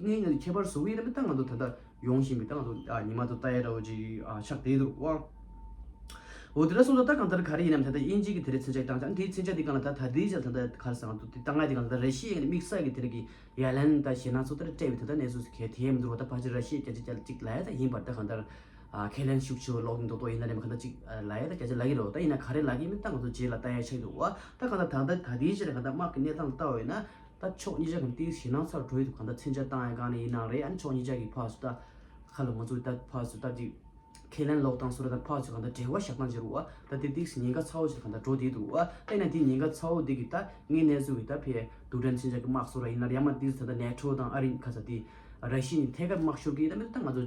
ངས་ཡང་ཁྱད་པར་བཟོ་གི་ཡིན་ན་མིན་ད་ང་ཚོ་ད་ལྟ་ཡོང་བཞིན་པའི་ད་ང་ཚོ་ཨ་ཉི་མ་ཚོ་ལྟ་ཡ་འདྲ་བོ་ཅིག་ཨ་ཆགས་བསྡད་འདུག་བ། འོ་དེ་འདྲ་སོང་ཙང་ད་གང་ལྟར་ག་རེ་ཡིན་ནམ། ད་ལྟ་དབྱིན་ཇི་གི་དེ་རིང་མཚོན་ཆ་བཏང་ཙང་དེའི་མཚོན་ཆ་དེ་གང་ལ་ད་ད་ལྟའི་ཆར་ད་ལྟ་ག་རེ་ཟེར། ང་ཚོ་དེ་བཏང་ཡ་དེ་གང་ལ་ད་ར་ཤི་ཡའི་དམིགས་བསལ་གྱི་དེ་རིང་གི་ཡ་ལན་ད་ཞེད་སྣང་ཚོ་ལྟར་སྤྲད་པའི་ད་ལྟ་གནས་ཚུལ་གལ་ཏེ་མི་འདུག་བ། ད་ཕལ་ཆེར་ར་ཤི་ཡས་བརྒྱ་ཆ་བརྒྱ་ཅིག་ལབ་ཡ་ད་ཡིན་པར་ད་གང་ལྟར་ཨ་ཁས་ལེན་ཤུགས་ཆེ་བ་ལོག་གི་འདུག་ཏོ། ཡིན་ན་རེད་མ་གང་ལྟར་ཅིག་ལབ་ཡ་ད་བརྒྱ་ཆ་ལབ་ཀྱི་རེད་བ། ད་ཡིན་ན་ག་རེ་ལབ་ཀྱི་མིན་ད་ང་ཚོ་རྗེས་ལ་ལྟ་ཡ་ཆགས་འདུག་བ། ད་གང་ལྟར་ད་ལྟ་ད་ལྟའི་ཆར་གང་ལྟར་དམག་གི་གནས་སྟངས་ལ་ལྟ་བ་ཡིན་ན། ད་ཕྱོགས་གཉིས་ཆ་གི་ཏིས་ཞེད་སྣང་ཚ་བོ་འགྲོ་ཡི་འདུག་གང་ལྟར་མཚོན་ཆ་བཏང་ཡ་གང་ནས་ཡིན་ནའང་རེད། ཨ་ནི་ཕྱོགས་གཉིས་ཆ་གི་ཕར་ཚུར་ད་ཁ་ལ་ང་ཚོ་ད་ཕར་ཚུར་ད་ཅིག་ཁས་ལེན་ལོག་བཏང་སོང་ར། ད་ཕར་ཚུར་གང་ལྟར་འབྲེལ་བ་བཞག་སྟངས་ཅིག་རུ་བ། ད་དེ་ཏིས་ཉེན་ཁ་ཚ་བོ་ཞིག་གང་ལྟར་འགྲོ་བསྡད་འདུག་བ། ད་ཡིན་ན་དེ་ཉེན་ཁ་ཚ་བོ་དེ་གི་ད་ངའི་གནས་ཚུལ་གི་ད་ཕའི་རྡུལ་ཕྲན་མཚོན་ཆ་གི་དམག་སོགས་ར་ཡིན་ན་ཡང་མ་ཏིས་ད་ད་ནེ་ཊོ་དང་ཨ་རི་ཁ་ས་དེ་ར་ཤི་ཡའི་ཐད་ཀར་དམག་ཤོར་གི་ད་མི་ད་ང་ཚོ་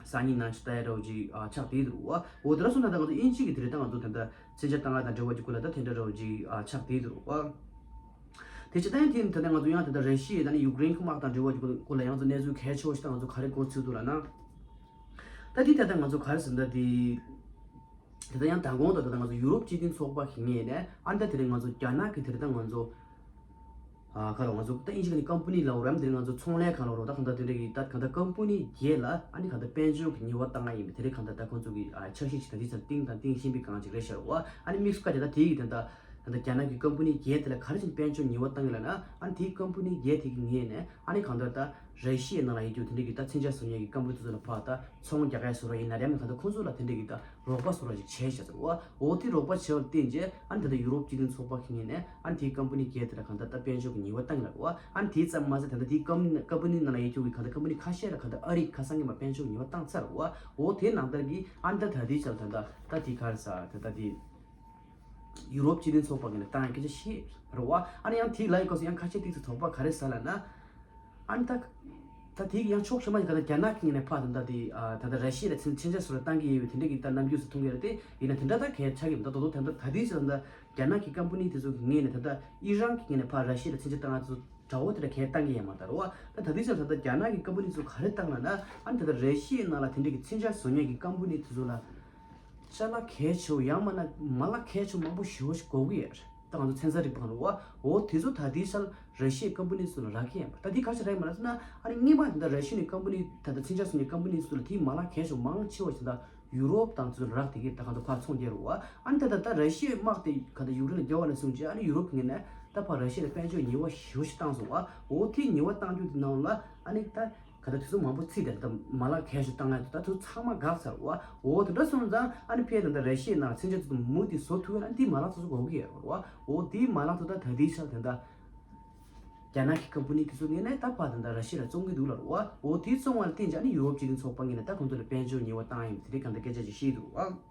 སང་ཉིན་ནང་ཆུ་ད་ཡ་འདྲ་བོ་ཅིག་ཨ་ཆགས་བསྡད་འདུག་བ། འོ་དེ་འདྲ་སོང་ན་ད་ང་ཚོ་དབྱིན་ཇི་གི་དེ་རིང་ད་ང་ཚོ་ད་ལྟ་མཚོན་ཆ་བཏང་ཡ་དང་འབྲེལ་བ་ཅིག་སྐོར་ལ་ད་དེ་འདྲ་འདྲ་བོ་ཅིག་ཨ་ཆགས་བསྡད་འདུག་བ། དེ་ཕྱིར་ད་ཡང་དེ་ད་ལྟ་ང་ཚོ་ཡང་ད་ལྟ་ར་ཤི་ཡ་ད་ནི་ཡུཀ་རེན་གྱི་དམག་དང་འབྲེལ་བ་ཅིག་སྐོར་ལ་ཡང་ཚོ་གནས་ཚུལ་གལ་ཆེ་བ་ཞིག་ད་ང་ཚོ་ག་རེ་གོ་ཚུལ་འདུག་ལབ་ན། ད་དེ་ད་ལྟ་ང་ཚོ་ག་རེ་ཟེར་ད་དེ། དེ་ལྟར་ཡང་མདང་དགོང་དང་དེ་ལྟར་ང་ཚོ་ཡུ་རོབ་སྤྱི་མཐུན་ཚོགས་པ་གི་ངོས་ནས་ཨ་ནི་ད་དེ་རིང་ང་ཚོ་རྒྱ་ནག་གི་དེ་ལྟར་ང་ཚོ་ཨ་ག་རེ་ང་ཚོ་ད་དབྱིན་ཇི་གི་ནི་ཀམ་པ་ནི་ལབ་རམ་དེ་རིང་ང་ཚོ་ཚོང་ལས་ཁང་ལབ་རོགས་ད་གང་ལྟར་དེ་འདྲ་གི་ད་གང་ལྟར་ཀམ་པ་ནི་བརྒྱད་ལ་ཨ་ནི་གང་ལྟར་དཔལ་འབྱོར་གྱི་ཉེས་པ་བཏང་ཡ་ཡིན་པ་དེ་རིང་གང་ལྟར་ད་ཁོང་ཚོ་གི་ཨ་འཆར་གཞི་ཞིག་ད་དེ་ཚར་བཏིང་དང་བཏིང་བཞིན་པའི་སྒང་ཅིག་རེད་ཤག་བ། ཨ་ནི་དམིགས་སུ་བཀར་བྱས་ད་དེ་ཡི་དེ་ད་ད་ལྟ་རྒྱ་ནག་གི་ཀམ་པ་ནི་བརྒྱད་དེ་ལ་ག་རེ་བྱས་ནས་དཔལ་འབྱོར་ཉེས་པ་བཏང་གི་ལབ་ན། ཨ་ནི་དེའི་ཀམ་པ་ནི་བརྒྱད་དེ་གི་ངོས་ནས་ཨ་ནི་གང་ལྟར་ད་ར་ཤི་ཡའི་ནང་ལ་ཡོད་རྒྱུ་དེ་འདྲ་གི་ད་མཚོན་ཆ་བཟོ་མཁན་གྱི་ཀམ་པ་ནི་དེ་ཚོ་ལ་ཕར་ད་ཚོང་རྒྱག་ཡ་བཟོ་འདྲ་ཡིན་ན་རེད་མིན་གང་ལྟར་ཁོང་ཚོ་ལ་དེ་འདྲ་གི་ད་རོགས་པ་བཟོ་འདྲ་ཅིག་བྱས་བཞག་ཟེར་བ། འོ་དེ་རོགས་པ་བྱས་པར་བརྟེན་རྗེས་ཨ་ནི་ད་ལྟ་ཡུ་རོབ་སྤྱི་མཐུན་ཚོགས་པ་གི་ངོས་ནས་ཨ་ནི་དེའི་ཀམ་པ་ནི་བརྒྱད་དེ་ལ་གང་ལྟར་ད་དཔལ་འབྱོར་གྱི་ཉེས་པ་བཏང་གི་ལབ་རེད་བ། ཨ་ནི་དེ་ཙམ་མ་ཟད་ད་ལྟ་དེའི་ཀམ་ཀམ་པ་ནི་ནང་ལ་ཡོད་རྒྱུ་གི་གང་ལྟར་ཀམ་པ་ནི་ཁ་ཤས་ལ་གང་ལྟར་ཨ་རི་ཁ་སང་གི་མ་དཔལ་འབྱོར་ཉེས་པ་བཏང་ཚར་རེད་བ། འོ་དེ་ནང་ལྟར་གྱི་ཨ་ནི་ད་ད་ལྟའི་ཆར་ད་ལྟ་ད་དེ་ག་རེ་ཟ་ད་ལྟ་དེ། ཡུ་རོབ་སྤྱི་མཐུན་ཚོགས་པ་གི་ནས་བཏང་ཡ་སྐད་ཆ་བཤད་རེད་བ། ཨ་ནི་ཡང་དེའི་ལ་ཡི་སྐབས་སུ་ཡང་ཁ་ཤས་ཏིག་ཙམ་དོགས་པ་ག་རེ་ཟ་ལབ་ན། ཨ་ནི་ད་ད་དེ་གི་ཡང་ཕྱོགས་གཞན་པ་ཞིག་ག་ད་རྒྱ་ནག་གི་ངོས་ནས་ཕར་ད་ད་དེ་ཨ་ད་ད་ར་ཤི་ཡ་ལ་མཚོན་མཚོན་ཆ་བཟོ་འདྲ་བཏང་གི་ཡོད་པའི་དེ་འདྲ་གི་ད་རྣམ་འགྱུར་ཞིག་མཐོང་གི་རེད་དེ། ཡིན་ན་དེ་འདྲ་ད་གལ་ཆགས་ཀྱི་མི་འདུག་ད་དོ་དོ་ད་ད་དེའི་ཕྱིར་ད་རྒྱ་ནག་གི་ཀམ་པ་ནི་དེ་ཚོ་གི་ངོས་ནས་ད་ད་ཨི་རན་གི་ངོས་ནས་ཕར་ར་ཤི་ཡ་ལ་མཚོན་ཆ་བཏང་ཡ་དེ་ཚོ་དགྲ་བོ་དེ་འདྲ་གལ་བཏང་གི་ཡོད་མ་རེད་བ། ད་ད་དེའི་ཕྱིར་ད་ད་རྒྱ་ནག་གི་ཀམ་པ་ནི་དེ་ཚོ་ག་རེ་བཏང་ལབ་ན། ཨ་ནི་ད་ད་ར་ཤི་ཡའི་ནང་ལ་དེ་འདྲ་གི་མཚོན་ཆ་བཟོ་མཁན་གྱི་ཀམ་པ་ནི་དེ་ཚོ་ལ། ཅ་ལག་གལ་ཆེ་བོ་ཡང་མིན་ན་མ་ལག་གལ་ཆེ་བོ་མང་པོ་ཞེ་པོ་ཞིག་དགོས་ཀྱི་ཡོད་རེད། ད་ང་ཚོ་ཚན་རྩལ་རིག་པ་གང་རུ་བ། འོ་དེ་ཚོ་ད་ལྟའི་ཆར་ར་ཤི་ཡའི་ཀམ་པ་ནི་ཚོ་ལ་རག་གི་ཡིན་པ། ད་དེ་ག་ཞིག་རེད་མ་ལབ་ན། ཨ་ནི་སྔོན་མ་དེ་འདྲ་ར་ཤི་ཡའི་ཀམ་པ་ནི་ད་ལྟ་མཚོན་ཆ་བཟོ་མཁན་ཀམ་པ་ནི་ཚོ་ལ་དེའི་མ་ལག་གལ་ཆེ་བོ་མང་ཆེ་བ་ཞིག་ད་ཡུ་རོབ་དང་ཚོ་ལ་རག་དེ་གི་ད་གང་ལྟར་ཕར་ཚོང་རྒྱག་རུ་བ། ཨ་ནི་ད་ད་ད་ར་ཤི་ཡའི་དམག་དེ་ག་ད་ཡུཀ་རེན་ལ་རྒྱག་པ་ནས་བཟུང་རྗེས་ཨ་ནི་ཡུ་རོབ་ངོས་ནས་ད་ཕར་ར་ཤི་ཡ་ལ་དཔལ་འབྱོར་ཉེས་པ་ཞེ་པོ་ཞིག་བཏང་སོང་བ། འོ་དེ་ཉེས་པ་བཏང་རྒྱུ་དེ་ནང་ལ་ཨ་ནི་ད། ག་ད་དེ་ཚོ་མང་པོ་ཚིག་དེ་ད་མ་ལག་གལ་ཆེ་བཏང་ཡ་དེ་ད་དེ་ཚང་མ་འགག་ཚར་བ། འོ་དེ་འདྲ་སོང་ཙང་ཨ་ནི་ཕལ་ཆེར་ད་ར་ཤི་ཡའི་ནང་མཚོན་ཆ་དེ་ཚོ་མུ་མཐུད་བཟོ་ཐུབ་ཡ་ན་དེའི་མ་ལག་དེ་ཚོ་དགོས་ཀྱི་ཡོད་རེད་བ། འོ་དེའི་མ་ལག་དེ་ད་ད་ལྟའི་ཆར་དེ་འདྲ་རྒྱ་ནག་གི་ཀམ་པ་ནི་དེ་ཚོ་ངོས་ནས་ད་ཕར་དེ་འདྲ་ར་ཤི་ཡ་ལ་བཙོང་གི་འདུག་ལབ་རེད་བ། འོ་དེ་བཙོང་བ་ལ་བརྟེན་བྱས་ཨ་ནི་ཡུ་རོབ་སྤྱི་མཐུན་ཚོགས་པ་ངོས་ནས་ད་ཁོང་ཚོ་ལ་དཔལ་འབྱོར་ཉེས་པ་བཏང་ཡ་ཡིན་པ་དེ་འདྲའི་གང་ལྟར་སྐད་ཆ་ཅིག་བཤད་འདུག་རེད་བ།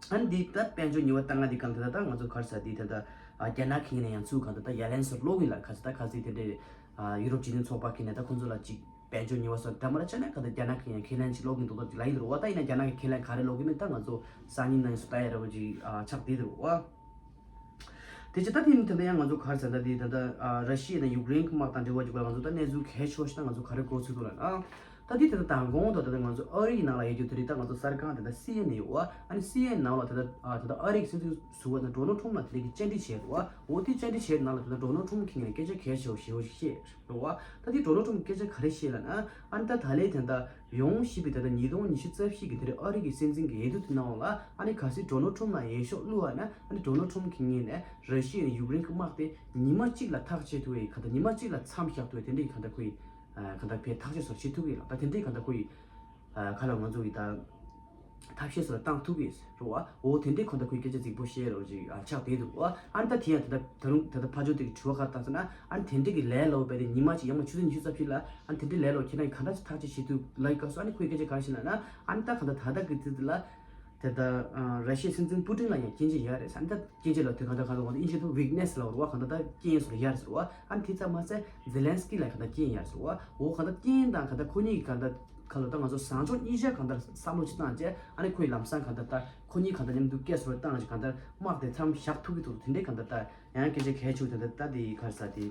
ཨ་ནི་འདི་ལྟར་དཔལ་འབྱོར་ཉེས་པ་བཏང་ང་འདི་གང་ལྟར་ད་ང་ཚོ་ག་རེ་ཟེར་འདི་ད་ལྟ་ཨ་རྒྱ་ནག་གི་ངོས་ནས་ཡང་ཚུར་གང་ལྟར་ད་ཡ་ལན་ཟེར་ལོག་གིན་ལ་ག་ཚོད་ད་ག་ཚོད་དེ་འདྲའི་ཨ་ཡུ་རོབ་སྤྱི་མཐུན་ཚོགས་པ་གི་ནས་ད་ཁོང་ཚོ་ལ་ཅིག་དཔལ་འབྱོར་ཉེས་པ་སོགས་འདྲ་མ་འདྲ་བྱས་ན་གང་ལྟར་རྒྱ་ནག་གི་ཡང་ཁས་ལེན་ཅིག་ལོག་གིན་འདུག་ད་ཅིག་ལབ་ཡིན་རུང་བ། ད་ཡིན་ན་རྒྱ་ནག་གི་ཁས་ལེན་ག་རེ་ལོག་གིན་མིན་ད་ང་ཚོ་སང་ཉིན་ནང་ཡང་སུ་ལྟ་ཡ་འདྲ་བོ་ཅིག་ཨ་ཆགས་བསྡད་རུང་བ། དེ་ཅི་ད་དེ་ནི་ད་ལྟ་ཡང་ང་ཚོ་ག་རེ་ཟེར་ད་དེ་ད་ལྟ་ཨ་ར་ཤི་ཡ་དང་ཡུཀ་རེན་གི་དམག་དང་འབྲེལ་བ་ཅིག་པ་ང་ཚོ་ད་གནས་ཚུལ་གལ་ཆེ་ཤོས་ད་ང་ཚོ་ག་རེ་གོ་ཚུལ་འདུག་ལབ་ན། ད་དེ་དེ་ལྟར་དང་གོང་དུ་ད་ལྟ་ང་ཚོ་ཨ་རི་ཡི་ནང་ལ་ཡོད་རྒྱུ་དེ་རིགས། ད་ང་ཚོ་གསར་ཁང་དེ་ལྟར་སི་ཨེན་ཨེན་ཡོད་པ། ཨ་ནི་སི་ཨེན་ཨེན་ནང་ལ་ད་ལྟ་ཨ་ད་ལྟ་ཨ་རི་གི་སྲིད་འཛིན་ཟུར་པ་དང་ཌོ་ནལ་ཊམ་ལ་དེ་རིགས་ཀྱི་བཅར་འདྲི་བྱས་འདུག་པ། འོ་དེ་བཅར་འདྲི་བྱས་ནང་ལ་ད་ལྟ་ཌོ་ནལ་ཊམ་གྱིས་ངས་སྐད་ཆ་གལ་ཆེ་བོ་ཞེ་པོ་ཞིག་བཤད་འདུག་པ། ད་དེ་ཌོ་ནལ་ཊམ་སྐད་ཆ་ག་རེ་བཤད་ལབ་ན། ཨ་ནི་ད་ད་ལན་དེ་ལྟར་ཡོང་བཞིན་པའི་ད་ལྟ་ཉིས་སྟོང་ཉི་ཤུ་རྩ་བཞི་གི་དེ་རིང་ཨ་རི་གི་སྲིད་འཛིན་གྱི་འོས་བསྡུ་དེ་ནང་ལ། ཨ་ནི་གལ་སྲིད་ཌོ་ནལ་ཊམ་ལ་འོས་ཤོག་བླུགས་པ་ན། ཨ་ནི་ཌོ་ནལ་ཊམ་གྱི་ངོས་ནས་ར་ཤི་ཡ་ཡུཀ་རེན་གྱི་དམག་དེ་ཉི་མ་གཅིག་ལ་ཐག་བཅད་ཐུབ་པའི་གང་ལྟར། ཉི་མ་གཅིག་ལ་མཚམས་བཞག་ཐུབ་པའི་དེ་འདྲའི་གང་ལྟར་ཁོ་ཡིས་ཨ་གང་ལྟར་ཕར་ཐག་གཅོད་སོགས་བྱེད་ཐུབ་ཀྱི་ཡོད་ལ། ད་དེ་འདྲའི་གང་ལྟར་ཁོ་ཡིས་ཨ་ག་ལ་ང་ཚོ་ཡིས་ད་ཐབས་ཤེས་སོགས་ལ་བཏང་ཐུབ་ཀྱི་ཡོད་རེད་པ། འོ་དེ་འདྲའི་གང་ལྟར་ཁོ་ཡིས་སྐད་ཆ་རྫིག་པོ་བཤད་རོགས་ཅིག་ཨ་ཆགས་བསྡད་འདུག་པ། ཨ་ནི་ད་དེ་ཡང་ད་ལྟ་ད་རུང་ད་ལྟ་ཕར་ཕྱོགས་དེ་གི་དྲི་བ་ག་རེ་བཏང་ཟེར་ན། ཨ་ནི་དེ་འདྲའི་གི་ལས་སླ་པོ་དཔེ་དེ་ཉི་མ་གཅིག་ཡང་མ་ཆུ་ཚོད་ཉི་ཤུ་རྩ་བཞི་ལ། ཨ་ནི་དེ་འདྲའི་ལས་སླ་པོ་ཁྱེད་རང་གིས་ག་འདྲ་ཞིག་ཐག་གཅོད་བྱེད་ཐུབ་ལབ་སྐབས་སུ། ཨ་ནི་ཁོས་སྐད་ཆ་ག་རེ་བཤད་ལབ་ན། ཨ་ནི་ད་གང་ལྟར་ད་ལྟ་གི་དུས་ལ་དེ་ལྟར་ཨ་ར་ཤི་ཡའི་སྲིད་འཛིན་པུ་ཏིན་ལ་ཡང་སྐྱོན་བརྗོད་ཡོད་རེད་ཟེར། ཨ་ནི་ད་སྐྱོན་བརྗོད་ལབ་དུས་གང་ལྟར་གང་ལྟར་ང་ཚོ་དབྱིན་ཇིའི་ཐོག་ཝིག་ནེ་སི་ལབ་རེད་པ། གང་ལྟར་ད་རྐྱེན་སོགས་ལ་ཡོད་རེད་ཟེར་བ། ཨ་ནི་དེ་ཙམ་མ་ཟད་ཛེ་ལན་སི་ཀི་ལ་གང་ལྟར་རྐྱེན་ཡོད་རེད་ཟེར་བ། འོ་གང་ལྟར་རྐྱེན་དང་གང་ལྟར་ཁོ་གཉིས་ཀྱི་གང་ལྟར་ག་ལ་ད་ང་ཚོ་བཟང་ཕྱོགས་གཉིས་ཆ་གང་ལྟར་བསམ་བློ་ཅིག་བཏང་བྱས། ཨ་ནི་ཁོ་ཡིས་ལམ་སང་གང་ལྟར་ད་ཁོ་གཉིས་གང་ལྟར་མཉམ་དུ་སྐད་སོགས་བཏང་བྱས་གང་ལྟར་དམག་དེ་མཚམས་བཞག་ཐུབ་ཀྱི་འདུག། དེ་འདྲའི་གང་ལྟར་ད་ཡང་སྐད་ཆ་གལ་ཆེ་བོ་དེ་འདྲ་ད་དེ་ག་རེ་ཟེར་དེ།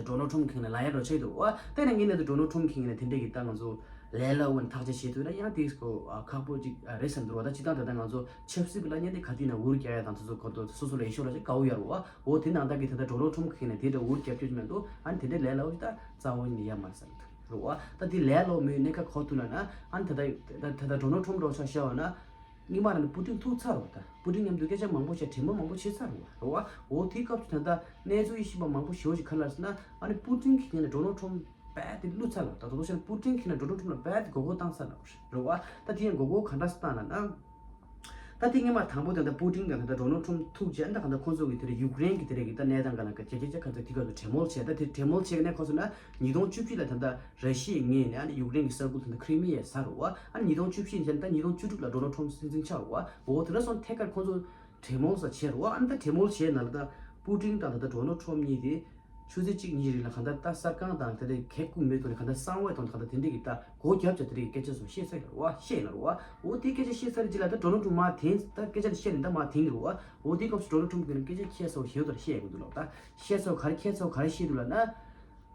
ཌོ་ནལ་ཊམ་གྱི་ངོས་ནས་ལབ་ཡ་འདྲ་བྱས་འདུག་པ། དེ་ནས་ངས་ནས་ཌོ་ནལ་ཊམ་གྱི་ངོས་ནས་དེ་འདྲའི་གི་ད་ང་ཚོ་ལས་སླ་པོ་ནས་ཐག་གཅོད་བྱེད་ཐུབ་ན་ཡང་དེ་ཁོ་ཁག་པོ་ཅིག་རེད་བསམ་འདུག་པ། ད་སྤྱིར་བཏང་ད་ལྟ་ང་ཚོ་ཆབ་སྲིད་ཀྱི་གླ་རྙོག་དེ་ག་དུས་ནས་འུར་རྒྱག་ཡ་དང་དེ་ཚོ་གོ་ཐོས་སོ་སོ་ལ་འོས་ཤོག་ལ་ཅིག་དགའ་པོ་ཡོད་རེད་པ། འོ་དེ་ནང་ལྟར་གྱི་ད་ལྟ་ཌོ་ནལ་ཊམ་གྱི་ངོས་ནས་དེ་འདྲ་འུར་རྒྱབ་རྒྱུ་མི་འདུག། ཨ་ནི་དེ་འདྲའི་ལས་སླ་པོ་ཅིག་ད་རྩ་བ་ནས་ཡོད་མ་རེད་བསམ་འདུག་རེད་པ། ད་དེ་ལས་སླ་པོ་མེད་གནས་སྐབས་གོ་ཐུབ་ལབ་ན། ཨ་ནི་ད་ལྟ་ད་ལྟ་ཌོ་ནལ་ཊམ་འདྲ་བོ་ཆ་བཞག་པ་ན། སྔོན་མ་རང་ནས་པུ་ཏིན་ཐུག་ཚར་རེད་པ། ད་པུ་ཏིན་མཉམ་དུ་སྐད་ཆ་མང་པོ་བཤད། གྲོས་མོལ་མང་པོ་བྱས་ཚར་རེད་པ། འོ་དེའི་སྐབས་སུ་ད་ལྟ་གནས་ཚུལ་ཡེ་ཤེས་པ་མང་པོ་ཞེ་པོ་ཅིག་ག་རེ་ལབ་ཟེར་ན། ཨ་ནི་པུ་ཏིན་གྱི་ངོས་ནས་ཌོ་ནལ་ཊམ་རྦད་དེ་བསླུས་ཚར་ལབ། ད་དོ་དོ་བྱས་ན་པུ་ཏིན་གྱི་ངོས་ནས་ཌོ་ནལ་ཊམ་ལ་རྦད་དེ་མགོ་སྐོར་བཏང་ཚར་ལབ་རེད་པ། ད་དེ་ཡང་མགོ་སྐོར་ག་འདྲ་ཞིག་བཏང་ལབ་ན། ད་དེ་སྔོན་མ་དང་པོ་དེ་ད་པུ་ཏིན་དང་ད་ཌོ་ནལ་ཊམ་ཐུག་རྗེས། ཨ་ནི་ད་ག་ད་ཁོང་ཚོ་གི་དེ་རིང་ཡུཀ་རེན་གྱི་དེ་རིང་གི་ད་གནས་སྟངས་སྒང་ལ་སྐད་ཆ་སྐད་ཆ་ག་ཚོད་དེ་སྐབས་སུ་གྲོས་མོལ་བྱས། ད་དེ་གྲོས་མོལ་བྱས་ནས་ཁོང་ཚོ་ན་ཉིས་སྟོང་བཅུ་བཞི་ལ་ད་ད་ར་ཤི་ཡའི་ངོས་ནས་ཨ་ནི་ཡུཀ་རེན་གྱི་ས་ཁུལ་དེ་ད་ཁི་རི་མི་ཡ་ཟ་རེད་པ། ཨ་ནི་ཉིས་སྟོང་བཅུ་བཞི་ནས་ད་ཉིས་སྟོང་བཅུ་དྲུག་ལ་ཌོ་ནལ་ཊམ་སྲིད་འཛིན་ཆགས་རེད་པ། འོ་དེ་འདྲ་སོང་ཐད་ཀར་ཁོང་ཚོ་གྲོས་མོལ་ས་བྱས་རེད་པ། ཨ་ནི་ད་གྲོས་མོལ་བྱས་ནང་ལ་ད་པུ་ཏིན་དང་ད་ད་ཌོ་ནལ་ཊམ་གཉིས་དེ་ཆུ་ཚོད་གཅིག་གཉིས་རིང་ལ་གང་ལྟར་ད་གསར་ཁང་དང་དེ་འདྲའི་གད་སྐུད་མེད་ཐོག་ནས་གང་ལྟར་གསང་བའི་ཐོག་ནས་གང་ལྟར་དེ་འདྲའི་གི་ད་སྒོ་བརྒྱབ་བྱས་དེ་འདྲའི་གི་སྐད་ཆ་སོགས་བཤད་ཚར་ཡོད་རེད་པ། བཤད་ཡིན་རེད་པ། འོ་དེ་སྐད་ཆ་བཤད་ཚར་རྗེས་ལ་ད་ཌོ་ནལ་ཊམ་མར་དེང་ད་སྐད་ཆ་དེ་བཤད་ནས་ད་མར་དེང་གི་རེད་པ། འོ་དེའི་སྐབས་སུ་ཌོ་ནལ་ཊམ་གྱིས་སྐད་ཆ་ཁྱད་མཚར་པོ་ཞེ་པོ་ཅིག་བཤད་ཡོང་གི་འདུག་ལབ། ད་ཁྱད་མཚར་པོ་ག་རེ་ཁྱད་མཚར་པོ་ག་རེ་བཤད་འདུག་ལབ་ན།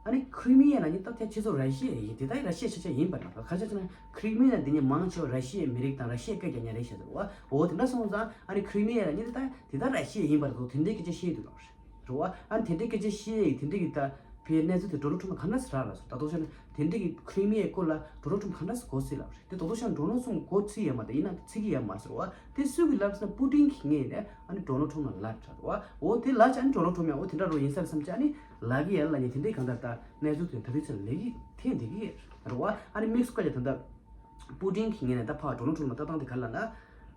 ཨ་ནི་ཁི་རི་མི་ཡ་ལབ་མཁན་ད་ཐད་ཁྱེད་ཚོ་ར་ཤི་ཡ་ཡིན། དེ་ད་ར་ཤི་ཡ་ཆ་ཆ་ཡིན་པ་རེད། ག་རེ་ཆ་ཆ་ན་ཁི་རི་མི་ཡ་འདི་ཉིད་མང་ཆེ་བ་ར་ཤི་ཡའི་མི་རིགས་དང་ར་ཤི་ཡའི་སྐད་རྒྱག་མཁན་རེད་བཤད་འདུག་པ། འོ་དེ་འདྲ་སོང་ཙང་ཨ་ནི་ཁི་རི་མི་ཡ་ལབ་མཁན་དེ་ད་དེ་ད་ར་ཤི་ཡ་ཡིན་པ་རེད་འདུག། དེ་འདྲའི་སྐད་ཆ་བཤད་འདུག་ལབ་རེད་པ། ཨ་ནི་དེ་འདྲའི་སྐད་ཆ་བཤད་ཡ་ཡིན། དེ་འདྲའི་གི་ད་ཕའི་གནས་ཚུལ་དེ་ཌོ་ནལ་ཊམ་ལ་ག་འདྲ་སེ་རག་ལབ་སོང་། ད་དོ་བྱས་ན་དེ་འདྲའི་གི་ཁི་རི་མི་ཡའི་སྐོར་ལ་ཌོ་ནལ་ཊམ་ག་འདྲ་སེ་མགོ་ཚོས་ལབ་རེད། དེ་ད་དོ་བྱས་ན་ཌོ་ནལ་ཊམ་མགོ་ཚོས་ཡོད་མ་རེད། ཡིན་ན་ཚོས་ཀྱི་ཡོད་མ་རེད་ཟེར་བ། དེ་སུ་གིས་ལབ་ཟེར་ན་པུ་ཏིན་གྱི་ངོས་ནས་ཨ་ནི་ཌོ་ནལ་ཊམ་ལ་ལབ་ཚར་བ། འོ་དེ་ལབ་བྱས་ཨ་ནི་ཌོ་ནལ་ཊམ་ཡང་འོ་དེ་འདྲ་རོ་ཡིན་ས་རེད་བསམ་བྱས་ཨ་ནི་ལབ་ཀྱི་ཡོད་ལབ་མཁན་དེ་འདྲའི་གང་ལྟར་ད་གནས་ཚུལ་དེ་ད་དུང་ཚུར་ལབ་ཀྱི་འཐེན་བསྡད་ཀྱི་རེད་བ། ཨ་ནི་དམིགས་སུ་བཀར་ཏེ་ད་ལྟ་པུ་ཏིན་གྱི་ངོས་ནས་ད་ཕར་ཌོ་ནལ་ཊམ་ལ་ལྟ་སྟངས་དེ་ག་རེ་ལབ་ན།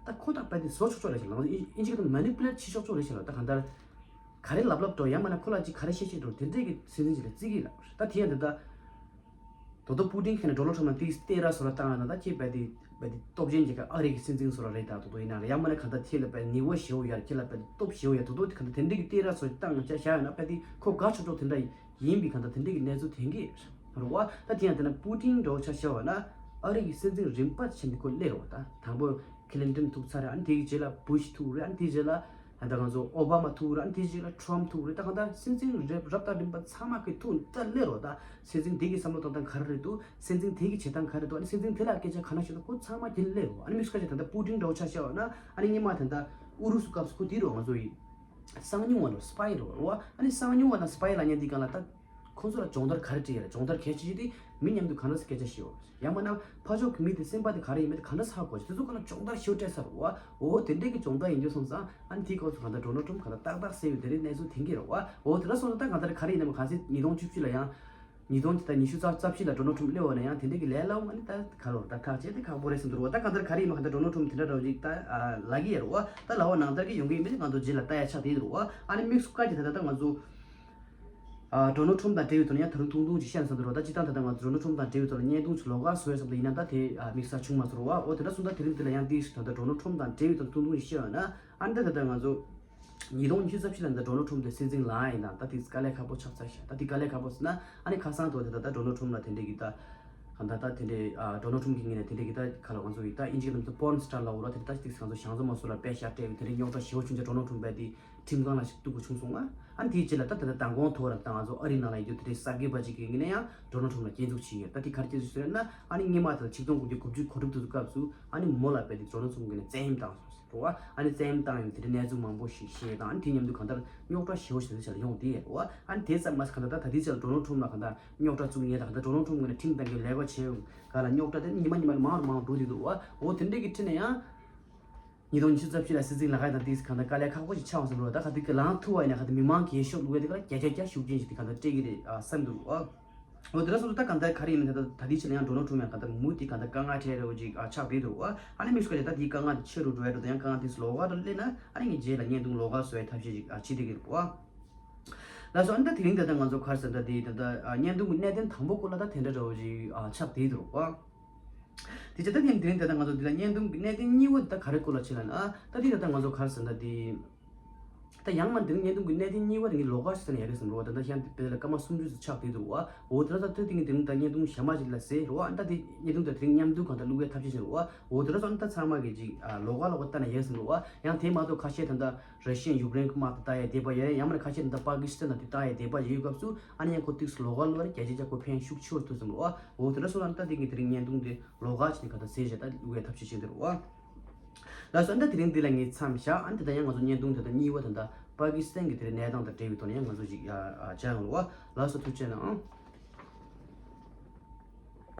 ད་ཁོ་ད་རྦད་དེ་བཟོ་ཆོག་ཆོག་རེད་ཤག་ལབ། ཨིན་ཨིན་ཇི་སྐད་དུ་མེ་ནི་པུ་ལེཊ་བྱེད་ཆོག་ཆོག་རེད་ཤག་ལབ། ད་གང་ལྟར་ག་རེ་ལབ་ལབ་འགྲོ། ཡང་མིན་ན་ཁོ་ལ་ཅིག་ག་རེ་བཤད་བཤད་འགྲོ། དེ་འདྲས་ཀྱི་སྲིད་འཛིན་ཅིག་ལ་བརྩི་གི་ལབ། ད་དེ་ཡང་འདི་ལྟ། དོ་དོ་པུ་ཏིན་གྱིས་ནི་ཌོ་ནལ་ཊམ་ལ་ཏིག་སྟེར་ར་བཟོ་འདྲ་བཏང་ཡོད་ན། ད་ཁྱེད་རྦད་དེ་རྦད་དེ་སྟོབས་ཆེན་གྱི་ཨ་རི་གི་སྲིད་འཛིན་བཟོ་འདྲ་རེད། ད་དོ་དོ་ཡིན་ན་རེད། ཡང་མིན་ན་གང་ལྟར་ཁྱེད་ལ་རྦད་ནུས་པ་ཞེ་པོ་ཡོད་རེད། ཁྱེད་ལ་རྦད་དེ་སྟོབས་ཞེ་པོ་ཡོད། དོ་དོ་གང་ལྟར་དེ་འདྲས་ཀྱི་སྟེར་ར་བཟོ་བཏང་བྱས་བཞག་ཡོད་ན་རྦད་དེ་ཁོ་དགའ་ཆོག་ཆོག་དེ་འདྲ་ཡིན་པའི་གང་ལྟར་དེ་འདྲས་ཀྱི་གནས་ཚུལ་ཐོན་གྱི་རེད་བ། ད་དེ་ཡང་དེ་ན་པུ་ཏིན་འདྲ་བོ་ཆ་བཞག་པ་ན་ཨ་རི་གི་སྲིད་འཛིན་རིམ་པ་བྱས་ནས་ཁོ་སླེབས་རེད་བ། ད་དང་པོ་ཁི་ལིན་ཏོན་ཐུག་ཚར་རེད། ཨ་ནི་དེའི་རྗེས་ལ་བུ་ཤི་ཐུག་རེད། ཨ་ནི་དེའི་རྗེས་ལ་ད་ང་ཚོ་ཨོ་བྷ་མ་ཐུག་རེད། ཨ་ནི་དེའི་རྗེས་ལ་ཊམ་ཐུག་རེད། ད་གང་ལྟར་སྲིད་འཛིན་རབ་རབ་དང་རིམ་པ་ཚང་མ་གི་ཐུག་ད་སླེབས་རེད་བ། ད་སྲིད་འཛིན་དེ་གི་བསམ་བློ་གཏོང་སྟངས་ག་རེ་རེད་འདུག། སྲིད་འཛིན་དེ་གི་བྱེད་སྟངས་ག་རེ་འདུག། ཨ་ནི་སྲིད་འཛིན་དེ་ལ་སྐད་ཆ་ག་འདྲ་ཞིག་འདུག། ཁོ་ཚང་མ་དེ་ནས་སླེབས་རེད་བ། ཨ་ནི་དམིགས་སུ་བཀར་བྱས་ད་ལྟ་པུ་ཏིན་འདྲ་བོ་ཆ་བཞག་པ་ན། ཨ་ནི་སྔོན་མ་ད་ལྟ་ཨུ་རུ་སུ་སྐབས་སུ་ཁོ་དེ་རེད་བ། ང་ཚོ་ཡི་གསང་མྱུལ་བ་དང་སི་པའི་རེད་བ། ཨ་ནི་གསང་མྱུལ་བ་དང་སི་པའི་ལབ་མཁན་དེ་སྒང་ལ་ད་ཁོང་ཚོ་ལ་སྦྱོང་བརྡར་ག་རེ་སྤྲད་ཡོད་རེད། སྦྱོང་བརྡར་གལ་ཆེ་ཤོས་དེ་མི་མཉམ་དུ་གང་འདྲ་སེ་སྐད་ཆ་བཤད་ཡོད་རེད། ཡང་མིན་ན་ཕར་ཕྱོགས་ཀྱི་མི་དེ་སེམས་པ་དེ་ག་རེ་ཡིན་མིན་དེ་གང་འདྲ་ཧ་གོ་ཆེད་དེ་ཚོ་སྒང་ལ་སྦྱོང་བརྡར་ཞེ་པོ་སྤྲད་ཚར་རེད་བ། འོ་དེ་འདྲས་ཀྱི་སྦྱོང་བརྡར་ཡིན་རྒྱུ་སོང་ཙང་ཨ་ནི་དེའི་སྐབས་སུ་གང་ལྟར་ཌོ་ནལ་ཊམ་གང་ལྟར་ཏག་ཏག་སེ་ཡོད་དེ་རིགས་གནས་ཚུལ་ཐོན་གྱི་རེད་བ། འོ་དེ་འདྲ་སོང་ཙང་ད་གང་ལྟར་ག་རེ་ཡིན་ནའང་གལ་སྲིད་ཉིས་སྟོང་བཅུ་བཞི་ལ་ཡང་ཉིས་སྟོང་ད་ཉི་ཤུ་རྩ་རྩ་བཞི་ལ་ཌོ་ནལ་ཊམ་སླེབས་པ་ན་ཡང་དེ་འདྲས་ཀྱི་ལས་སླ་པོ་ཨ་ནི་ད་ག་རེ་ད་ཐག་བཅད་དེ་ཁག་པོ་རེད་བསམ་འདུག་རེད་བ། ད་གང་ལྟར་ག་རེ་ཡིན་ནའང་གང་ལྟར་ཌོ་ནལ་ཊམ་དེ་འདྲ་འདྲ་བོ་ཅིག་ད་ལབ་ཀྱི་ཡོད་རེད་བ། ད་ལབ་པ་ནང་ལྟར་གྱི་ཡོང་གི་ཡིན་མིན་ང་ཚོ་རྗེས་ལ་ལྟ་ཡ་ཆགས་བསྡད་ཡོད་རེད་བ། ཨ་ནི་དམིགས་སུ་བཀར་གྱི་ད་ལྟ་ད་ང་ཚོ་ཨ་ཌོ་ནལ་ཊམ་དང་འབྲེལ་བའི་ཐོག་ནས་ཡང་ད་རུང་ཐུང་ཐུང་ཅིག་བཤད་ན་བསམ་འདུག་རེད་བ། ད་སྤྱིར་བཏང་ད་ལྟ་ང་ཚོ་ཌོ་ནལ་ཊམ་དང་འབྲེལ་བའི་ཐོག་ལ་བརྙན་ཐུང་ཅིག་ལོགས་ཀ་བཟོ་ཡ་བསམ་པ་ཡིན་ན་ད་དེ་ཨ་དམིགས་བསལ་བྱུང་མ་སོང་རེད་བ། འོ་དེ་འདྲ་སོང་ཙང་དེ་རིང་འདི་ལ་ཡང་ཏོག་ཙམ་ད་ལྟ་ཌོ་ནལ་ཊམ་དང་འབྲེལ་བའི་ཐོག་ཐུང་ཐུང་ཅིག་བཤད་ཡོད་ན། ཨ་ནི་ད་ད་ལྟ་ང་ཚོ་ཉིས་སྟོང་ཉི་ཤུ་རྩ་བཞི་ལ་ད་ཌོ་ནལ་ཊམ་དེ་སྲིད་འཛིན་ལངས་ཡིན་ན་ད་དེ་དཀའ་ལས་ཁག་པོ་ཆགས་ཚར་ཤག། ད་དེ་དཀའ་ལས་ཁག་པོ་ཟེར་ན་ཨ་ནི་ཁ་སང་དུ་ད་ད་ལྟ་ཌོ་ནལ་ཊམ་ལ་དེ་འདྲའི་གི་ད་ ད་ལྟ་དེ་འདྲའི་ཨ་ཌོ་ནལ་ཊམ་གྱི་ངོས་ནས་དེ་འདྲའི་གི་ད་ག་ལ་ང་ཚོ་ཡི་ད་ཨིན་ཇི་གི་ནང་དུ་པོརན་སི་ཊར་ལབ་འོ་ར། དེ་འདྲ་ད་ཅིག་ང་ཚོ་ཞང་ཚོ་མ་སུ་ལ་དཔེ་ཤ་སྤྲད་ཡོད། དེ་འདྲའི་རྙོག་དྲ་ཞེ་པོ་བྱུང་རྗེས་ཌོ་ནལ་ཊམ་པས་དེ་ཁྲིམས་ཁང་ལ་ཞིག་གཏུག་དགོས་བྱུང་སོང་ང་། ཨ་ནི་དེའི་རྗེས་ལ་ད་ད་ལྟ་མདང་དགོང་ཐོག་ར་ད་ང་ཚོ་ཨ་རིའི་ནང་ལ་ཡོད་རྒྱུ་དེ་འདྲའི་གསར་འགོད་པ་ཅིག་གི་ངོས་ནས་ཡང་ཌོ་ནལ་ཊམ་ལ་སྐྱོན་འཛུགས་བྱས་ཡོད། ད་དེ་ག་རེ་སྐྱོན་འཛུགས་ཟེར་ན། ཨ་ནི་སྔོན་མ་དེ་ཆིག་སྟོང་དགུ་བརྒྱ་དགུ་བཅུ་གོ་དྲུག་དུས་སྐབས་སུ་ཨ་ནི་མོ་ལ་དཔེ་དེ་ཌོ་ནལ་ཊམ་གྱི་བཀའ་མོལ་བཏང་སོང་ཟེར་བ། ཨ་ནི་བཀའ་མོལ་བཏང་ཡོད། དེ་འདྲའི་གནས་ཚུལ་མང་པོ་ཞིག་བཤད་དང་། ཨ་ནི་དེ་མཉམ་དུ་གང་ལྟར་རྙོག་དྲ་ཞེ་པོ་ཞིག་དེ་ཆ་ལ་ཡོང་དེ་ཡོད་བ། ཨ་ནི་དེ་ཙམ་མ་ཟད་གང་ལྟར་ད་ད་ལྟའི་ཆ་ལ་ཌོ་ནལ་ཊམ་ལ་གང་ལྟར་རྙོག་དྲ་བཙུགས་ཉེན་དང་། གང་ལྟར་ཌོ་ནལ་ཊམ་ངོས་ནས་ཁྲིམས་བཏང་རྒྱུའི་ལས་ཀ་བྱས་ཡོད། ག་ལ་རྙོག་དྲ་དེ་ཉི་མ་ཉི་མ་ལ་མང་རུ་མང་རུ་འགྲོ་བསྡད་འདུག་བ། འོ་དེ་འདྲའི་གི་ཁྲིད་ནས་ཡང་ཉིས་སྟོང་ཉི་ཤུ་རྩ་བཞི་ལ་སྲིད་འཛིན་ལག་ཁ་དང་དེ་གང་ལྟར་དཀའ་ལས་ཁག་པོ་ཞིག་ཆགས་སོང་ཟེར་བ། ད་ག་དུས་ཀྱི་ལངས་ཐུབ་པ་ཡིན་ན་ག་དུས་མི་མང་གིས་ཤོབ་བླུག་པའི་དེ་ག་ལ་བརྒྱ་ཆ་བརྒྱ་ཤུགས་རྐྱེན་ཞིག་དེ་གང་ལྟར་སྤྲད་ཀྱི་རེད་ཨ་བསམ་འདུག་ཨ། འོ་དེ་འདྲ་སོང་ཙང་ད་གང་ལྟར་ག་རེ་ཡིན་ན་ད་ད་དེའི་ཆ་ལ་ཡང་ཌོ་ནལ་ཊམ་ཡང་གང་ལྟར་མུ་མཐུད་གང་ལྟར་དཀའ་ངལ་འཕྲད་རེ་བ་ཅིག་ཨ་ཆགས་བསྡད་འདུག་ཨ། ཨ་ནི་མི་ཤུགས་ཀྱིས་ད་དེའི་དཀའ་ངལ་དེ་ཆེ་རུ་འགྲོ་ཡ་འགྲོ་དང་། ཡང་དཀའ་ངལ་དེ་ཚོ་ལོགས་ཀ་རུ་སླེབས་ན་ཨ་ནི་ངས་རྗེས་ལ་བརྙན་ཐུང་ལོགས་ཀ་བཟོ་ཡའི་ཐབས་ཤེས་ཅིག་ཨ་བྱེད་བསྡད་ཀྱི་རེད་བ། ལགས་སོ། ཨ་ནི་ད་དེ་རིང་ད་ལྟ་ང་ཚོ་ག་རེ་ཟེར་ན་ད་དེ་ད་ལྟ་ཨ་བརྙན་ཐུང་གི་གནད་དོན་དང་པོ་སྐོར་ལ་ད་དེ་འདྲ་འདྲ་བོ་ཅིག་ཨ་ཆགས་བསྡད་འདུག་བ། དེ་བྱས་ད་དེ་དེ་རིང་ད་ལྟ་ང་ཚོ་འདི་ལ་བརྙན་ཐུང་གི་གནད་དོན་གཉིས་པ་འདི་ད་ག་རེ་སྐོར་ལ་བྱེད་ལབ་ན། ཨ་ད་དེ་ད་ལྟ་ང་ཚོ་ག་རེ་ཟེར་ན་ད་དེ། ད་ཡང་མ་འདི་རིང་བརྙན་ཐུང་གི་གནད་དོན་གཉིས་པ་དེ་ངས་ལོགས་ཀ་ཞིག་བཟོས་ན་ཡག་གི་བསམ་རེད་བ། ད་ལྟ་གཞན་དེ་དཔེ་ལ་སྐར་མ་སུམ་ཅུ་ཙམ་ཆགས་བསྡད་འདུག་བ། འོ་དེ་འདྲ་ད་ད་དེ་ངས་དེ་རིང་ད་བརྙན་ཐུང་གཞན་མ་ཞིག་ལ་བཟོས་རེད་བ། ཨ་ད་དེ་བརྙན་ཐུང་ད་དེ་རིང་མཉམ་དུ་གང་ལྟར་བླུག་ཡའི་ཐབས་ཤེས་བྱེད་རེད་བ། འོ་དེ་འདྲ་སོང་ད་ཚང་མ་གིས་ཅིག་ཨ་ལོགས་ཀ་ལོགས་ཀ་བལྟས་ན་ཡག་གི་བསམ་རེད་བ། ཡང་དེ་མ་གཏོགས་ཁ་ཤས་ད་ལྟ་ར་ཤི་ཡན་ཡུཀ་རེན་གྱི་དམག་དེ་བལྟ་ཡའི་དད་པ་ཡོད་རེད། ཡང་མིན་ན་ཁ་ཤས་ད་ལྟ་པ་ཀི་སི་ཐན་དང་དེ་བལྟ་ཡའི་དད་པ་ཡོད་སྐབས་སུ་ཨ་ནི་ཡང་ཁོ་ཏོག་ཙམ་ལོགས་ཀ་བླུག་པར་བརྒྱ་ཆ་བརྒྱ་ཁོ་ཕན་ཤུགས་ཆེ་བ་ཐུབ་བསམ་རེད་བ། འོ་དེ་འདྲ་སོང་ད་ད་དེ་ངས་དེ་རིང་བརྙན་ཐུང་དེ་ལོགས་ཀ་བྱས་ནས་གང་ལྟར་བཟོས་བྱས་ད་བླུག་ཡའི་ཐབས་ཤེས་བྱེད་འདི་རེད་བ། ལགས་སོ། ཨ་ནི་ད་དེ་རིང་འདི་ལ་ངས་མཚམས་བཞག་ཨ་ནི་ད་ལྟ་ཡང་ང་ཚོ་བརྙན་ཐུང་ད་ལྟ་གཉིས་པ་ད་ལྟ་པ་ཀི་སི་ཐན་གྱི་དེ་རིང་གནས་སྟངས་དང་འབྲེལ་བའི་ཐོག་ནས་ཡང་ང་ཚོ་ཅིག་ཨ་ཨ་བྱ་ཡོང་རེད་བ། ལགས་སོ། ཐུགས་རྗེ་གནང་།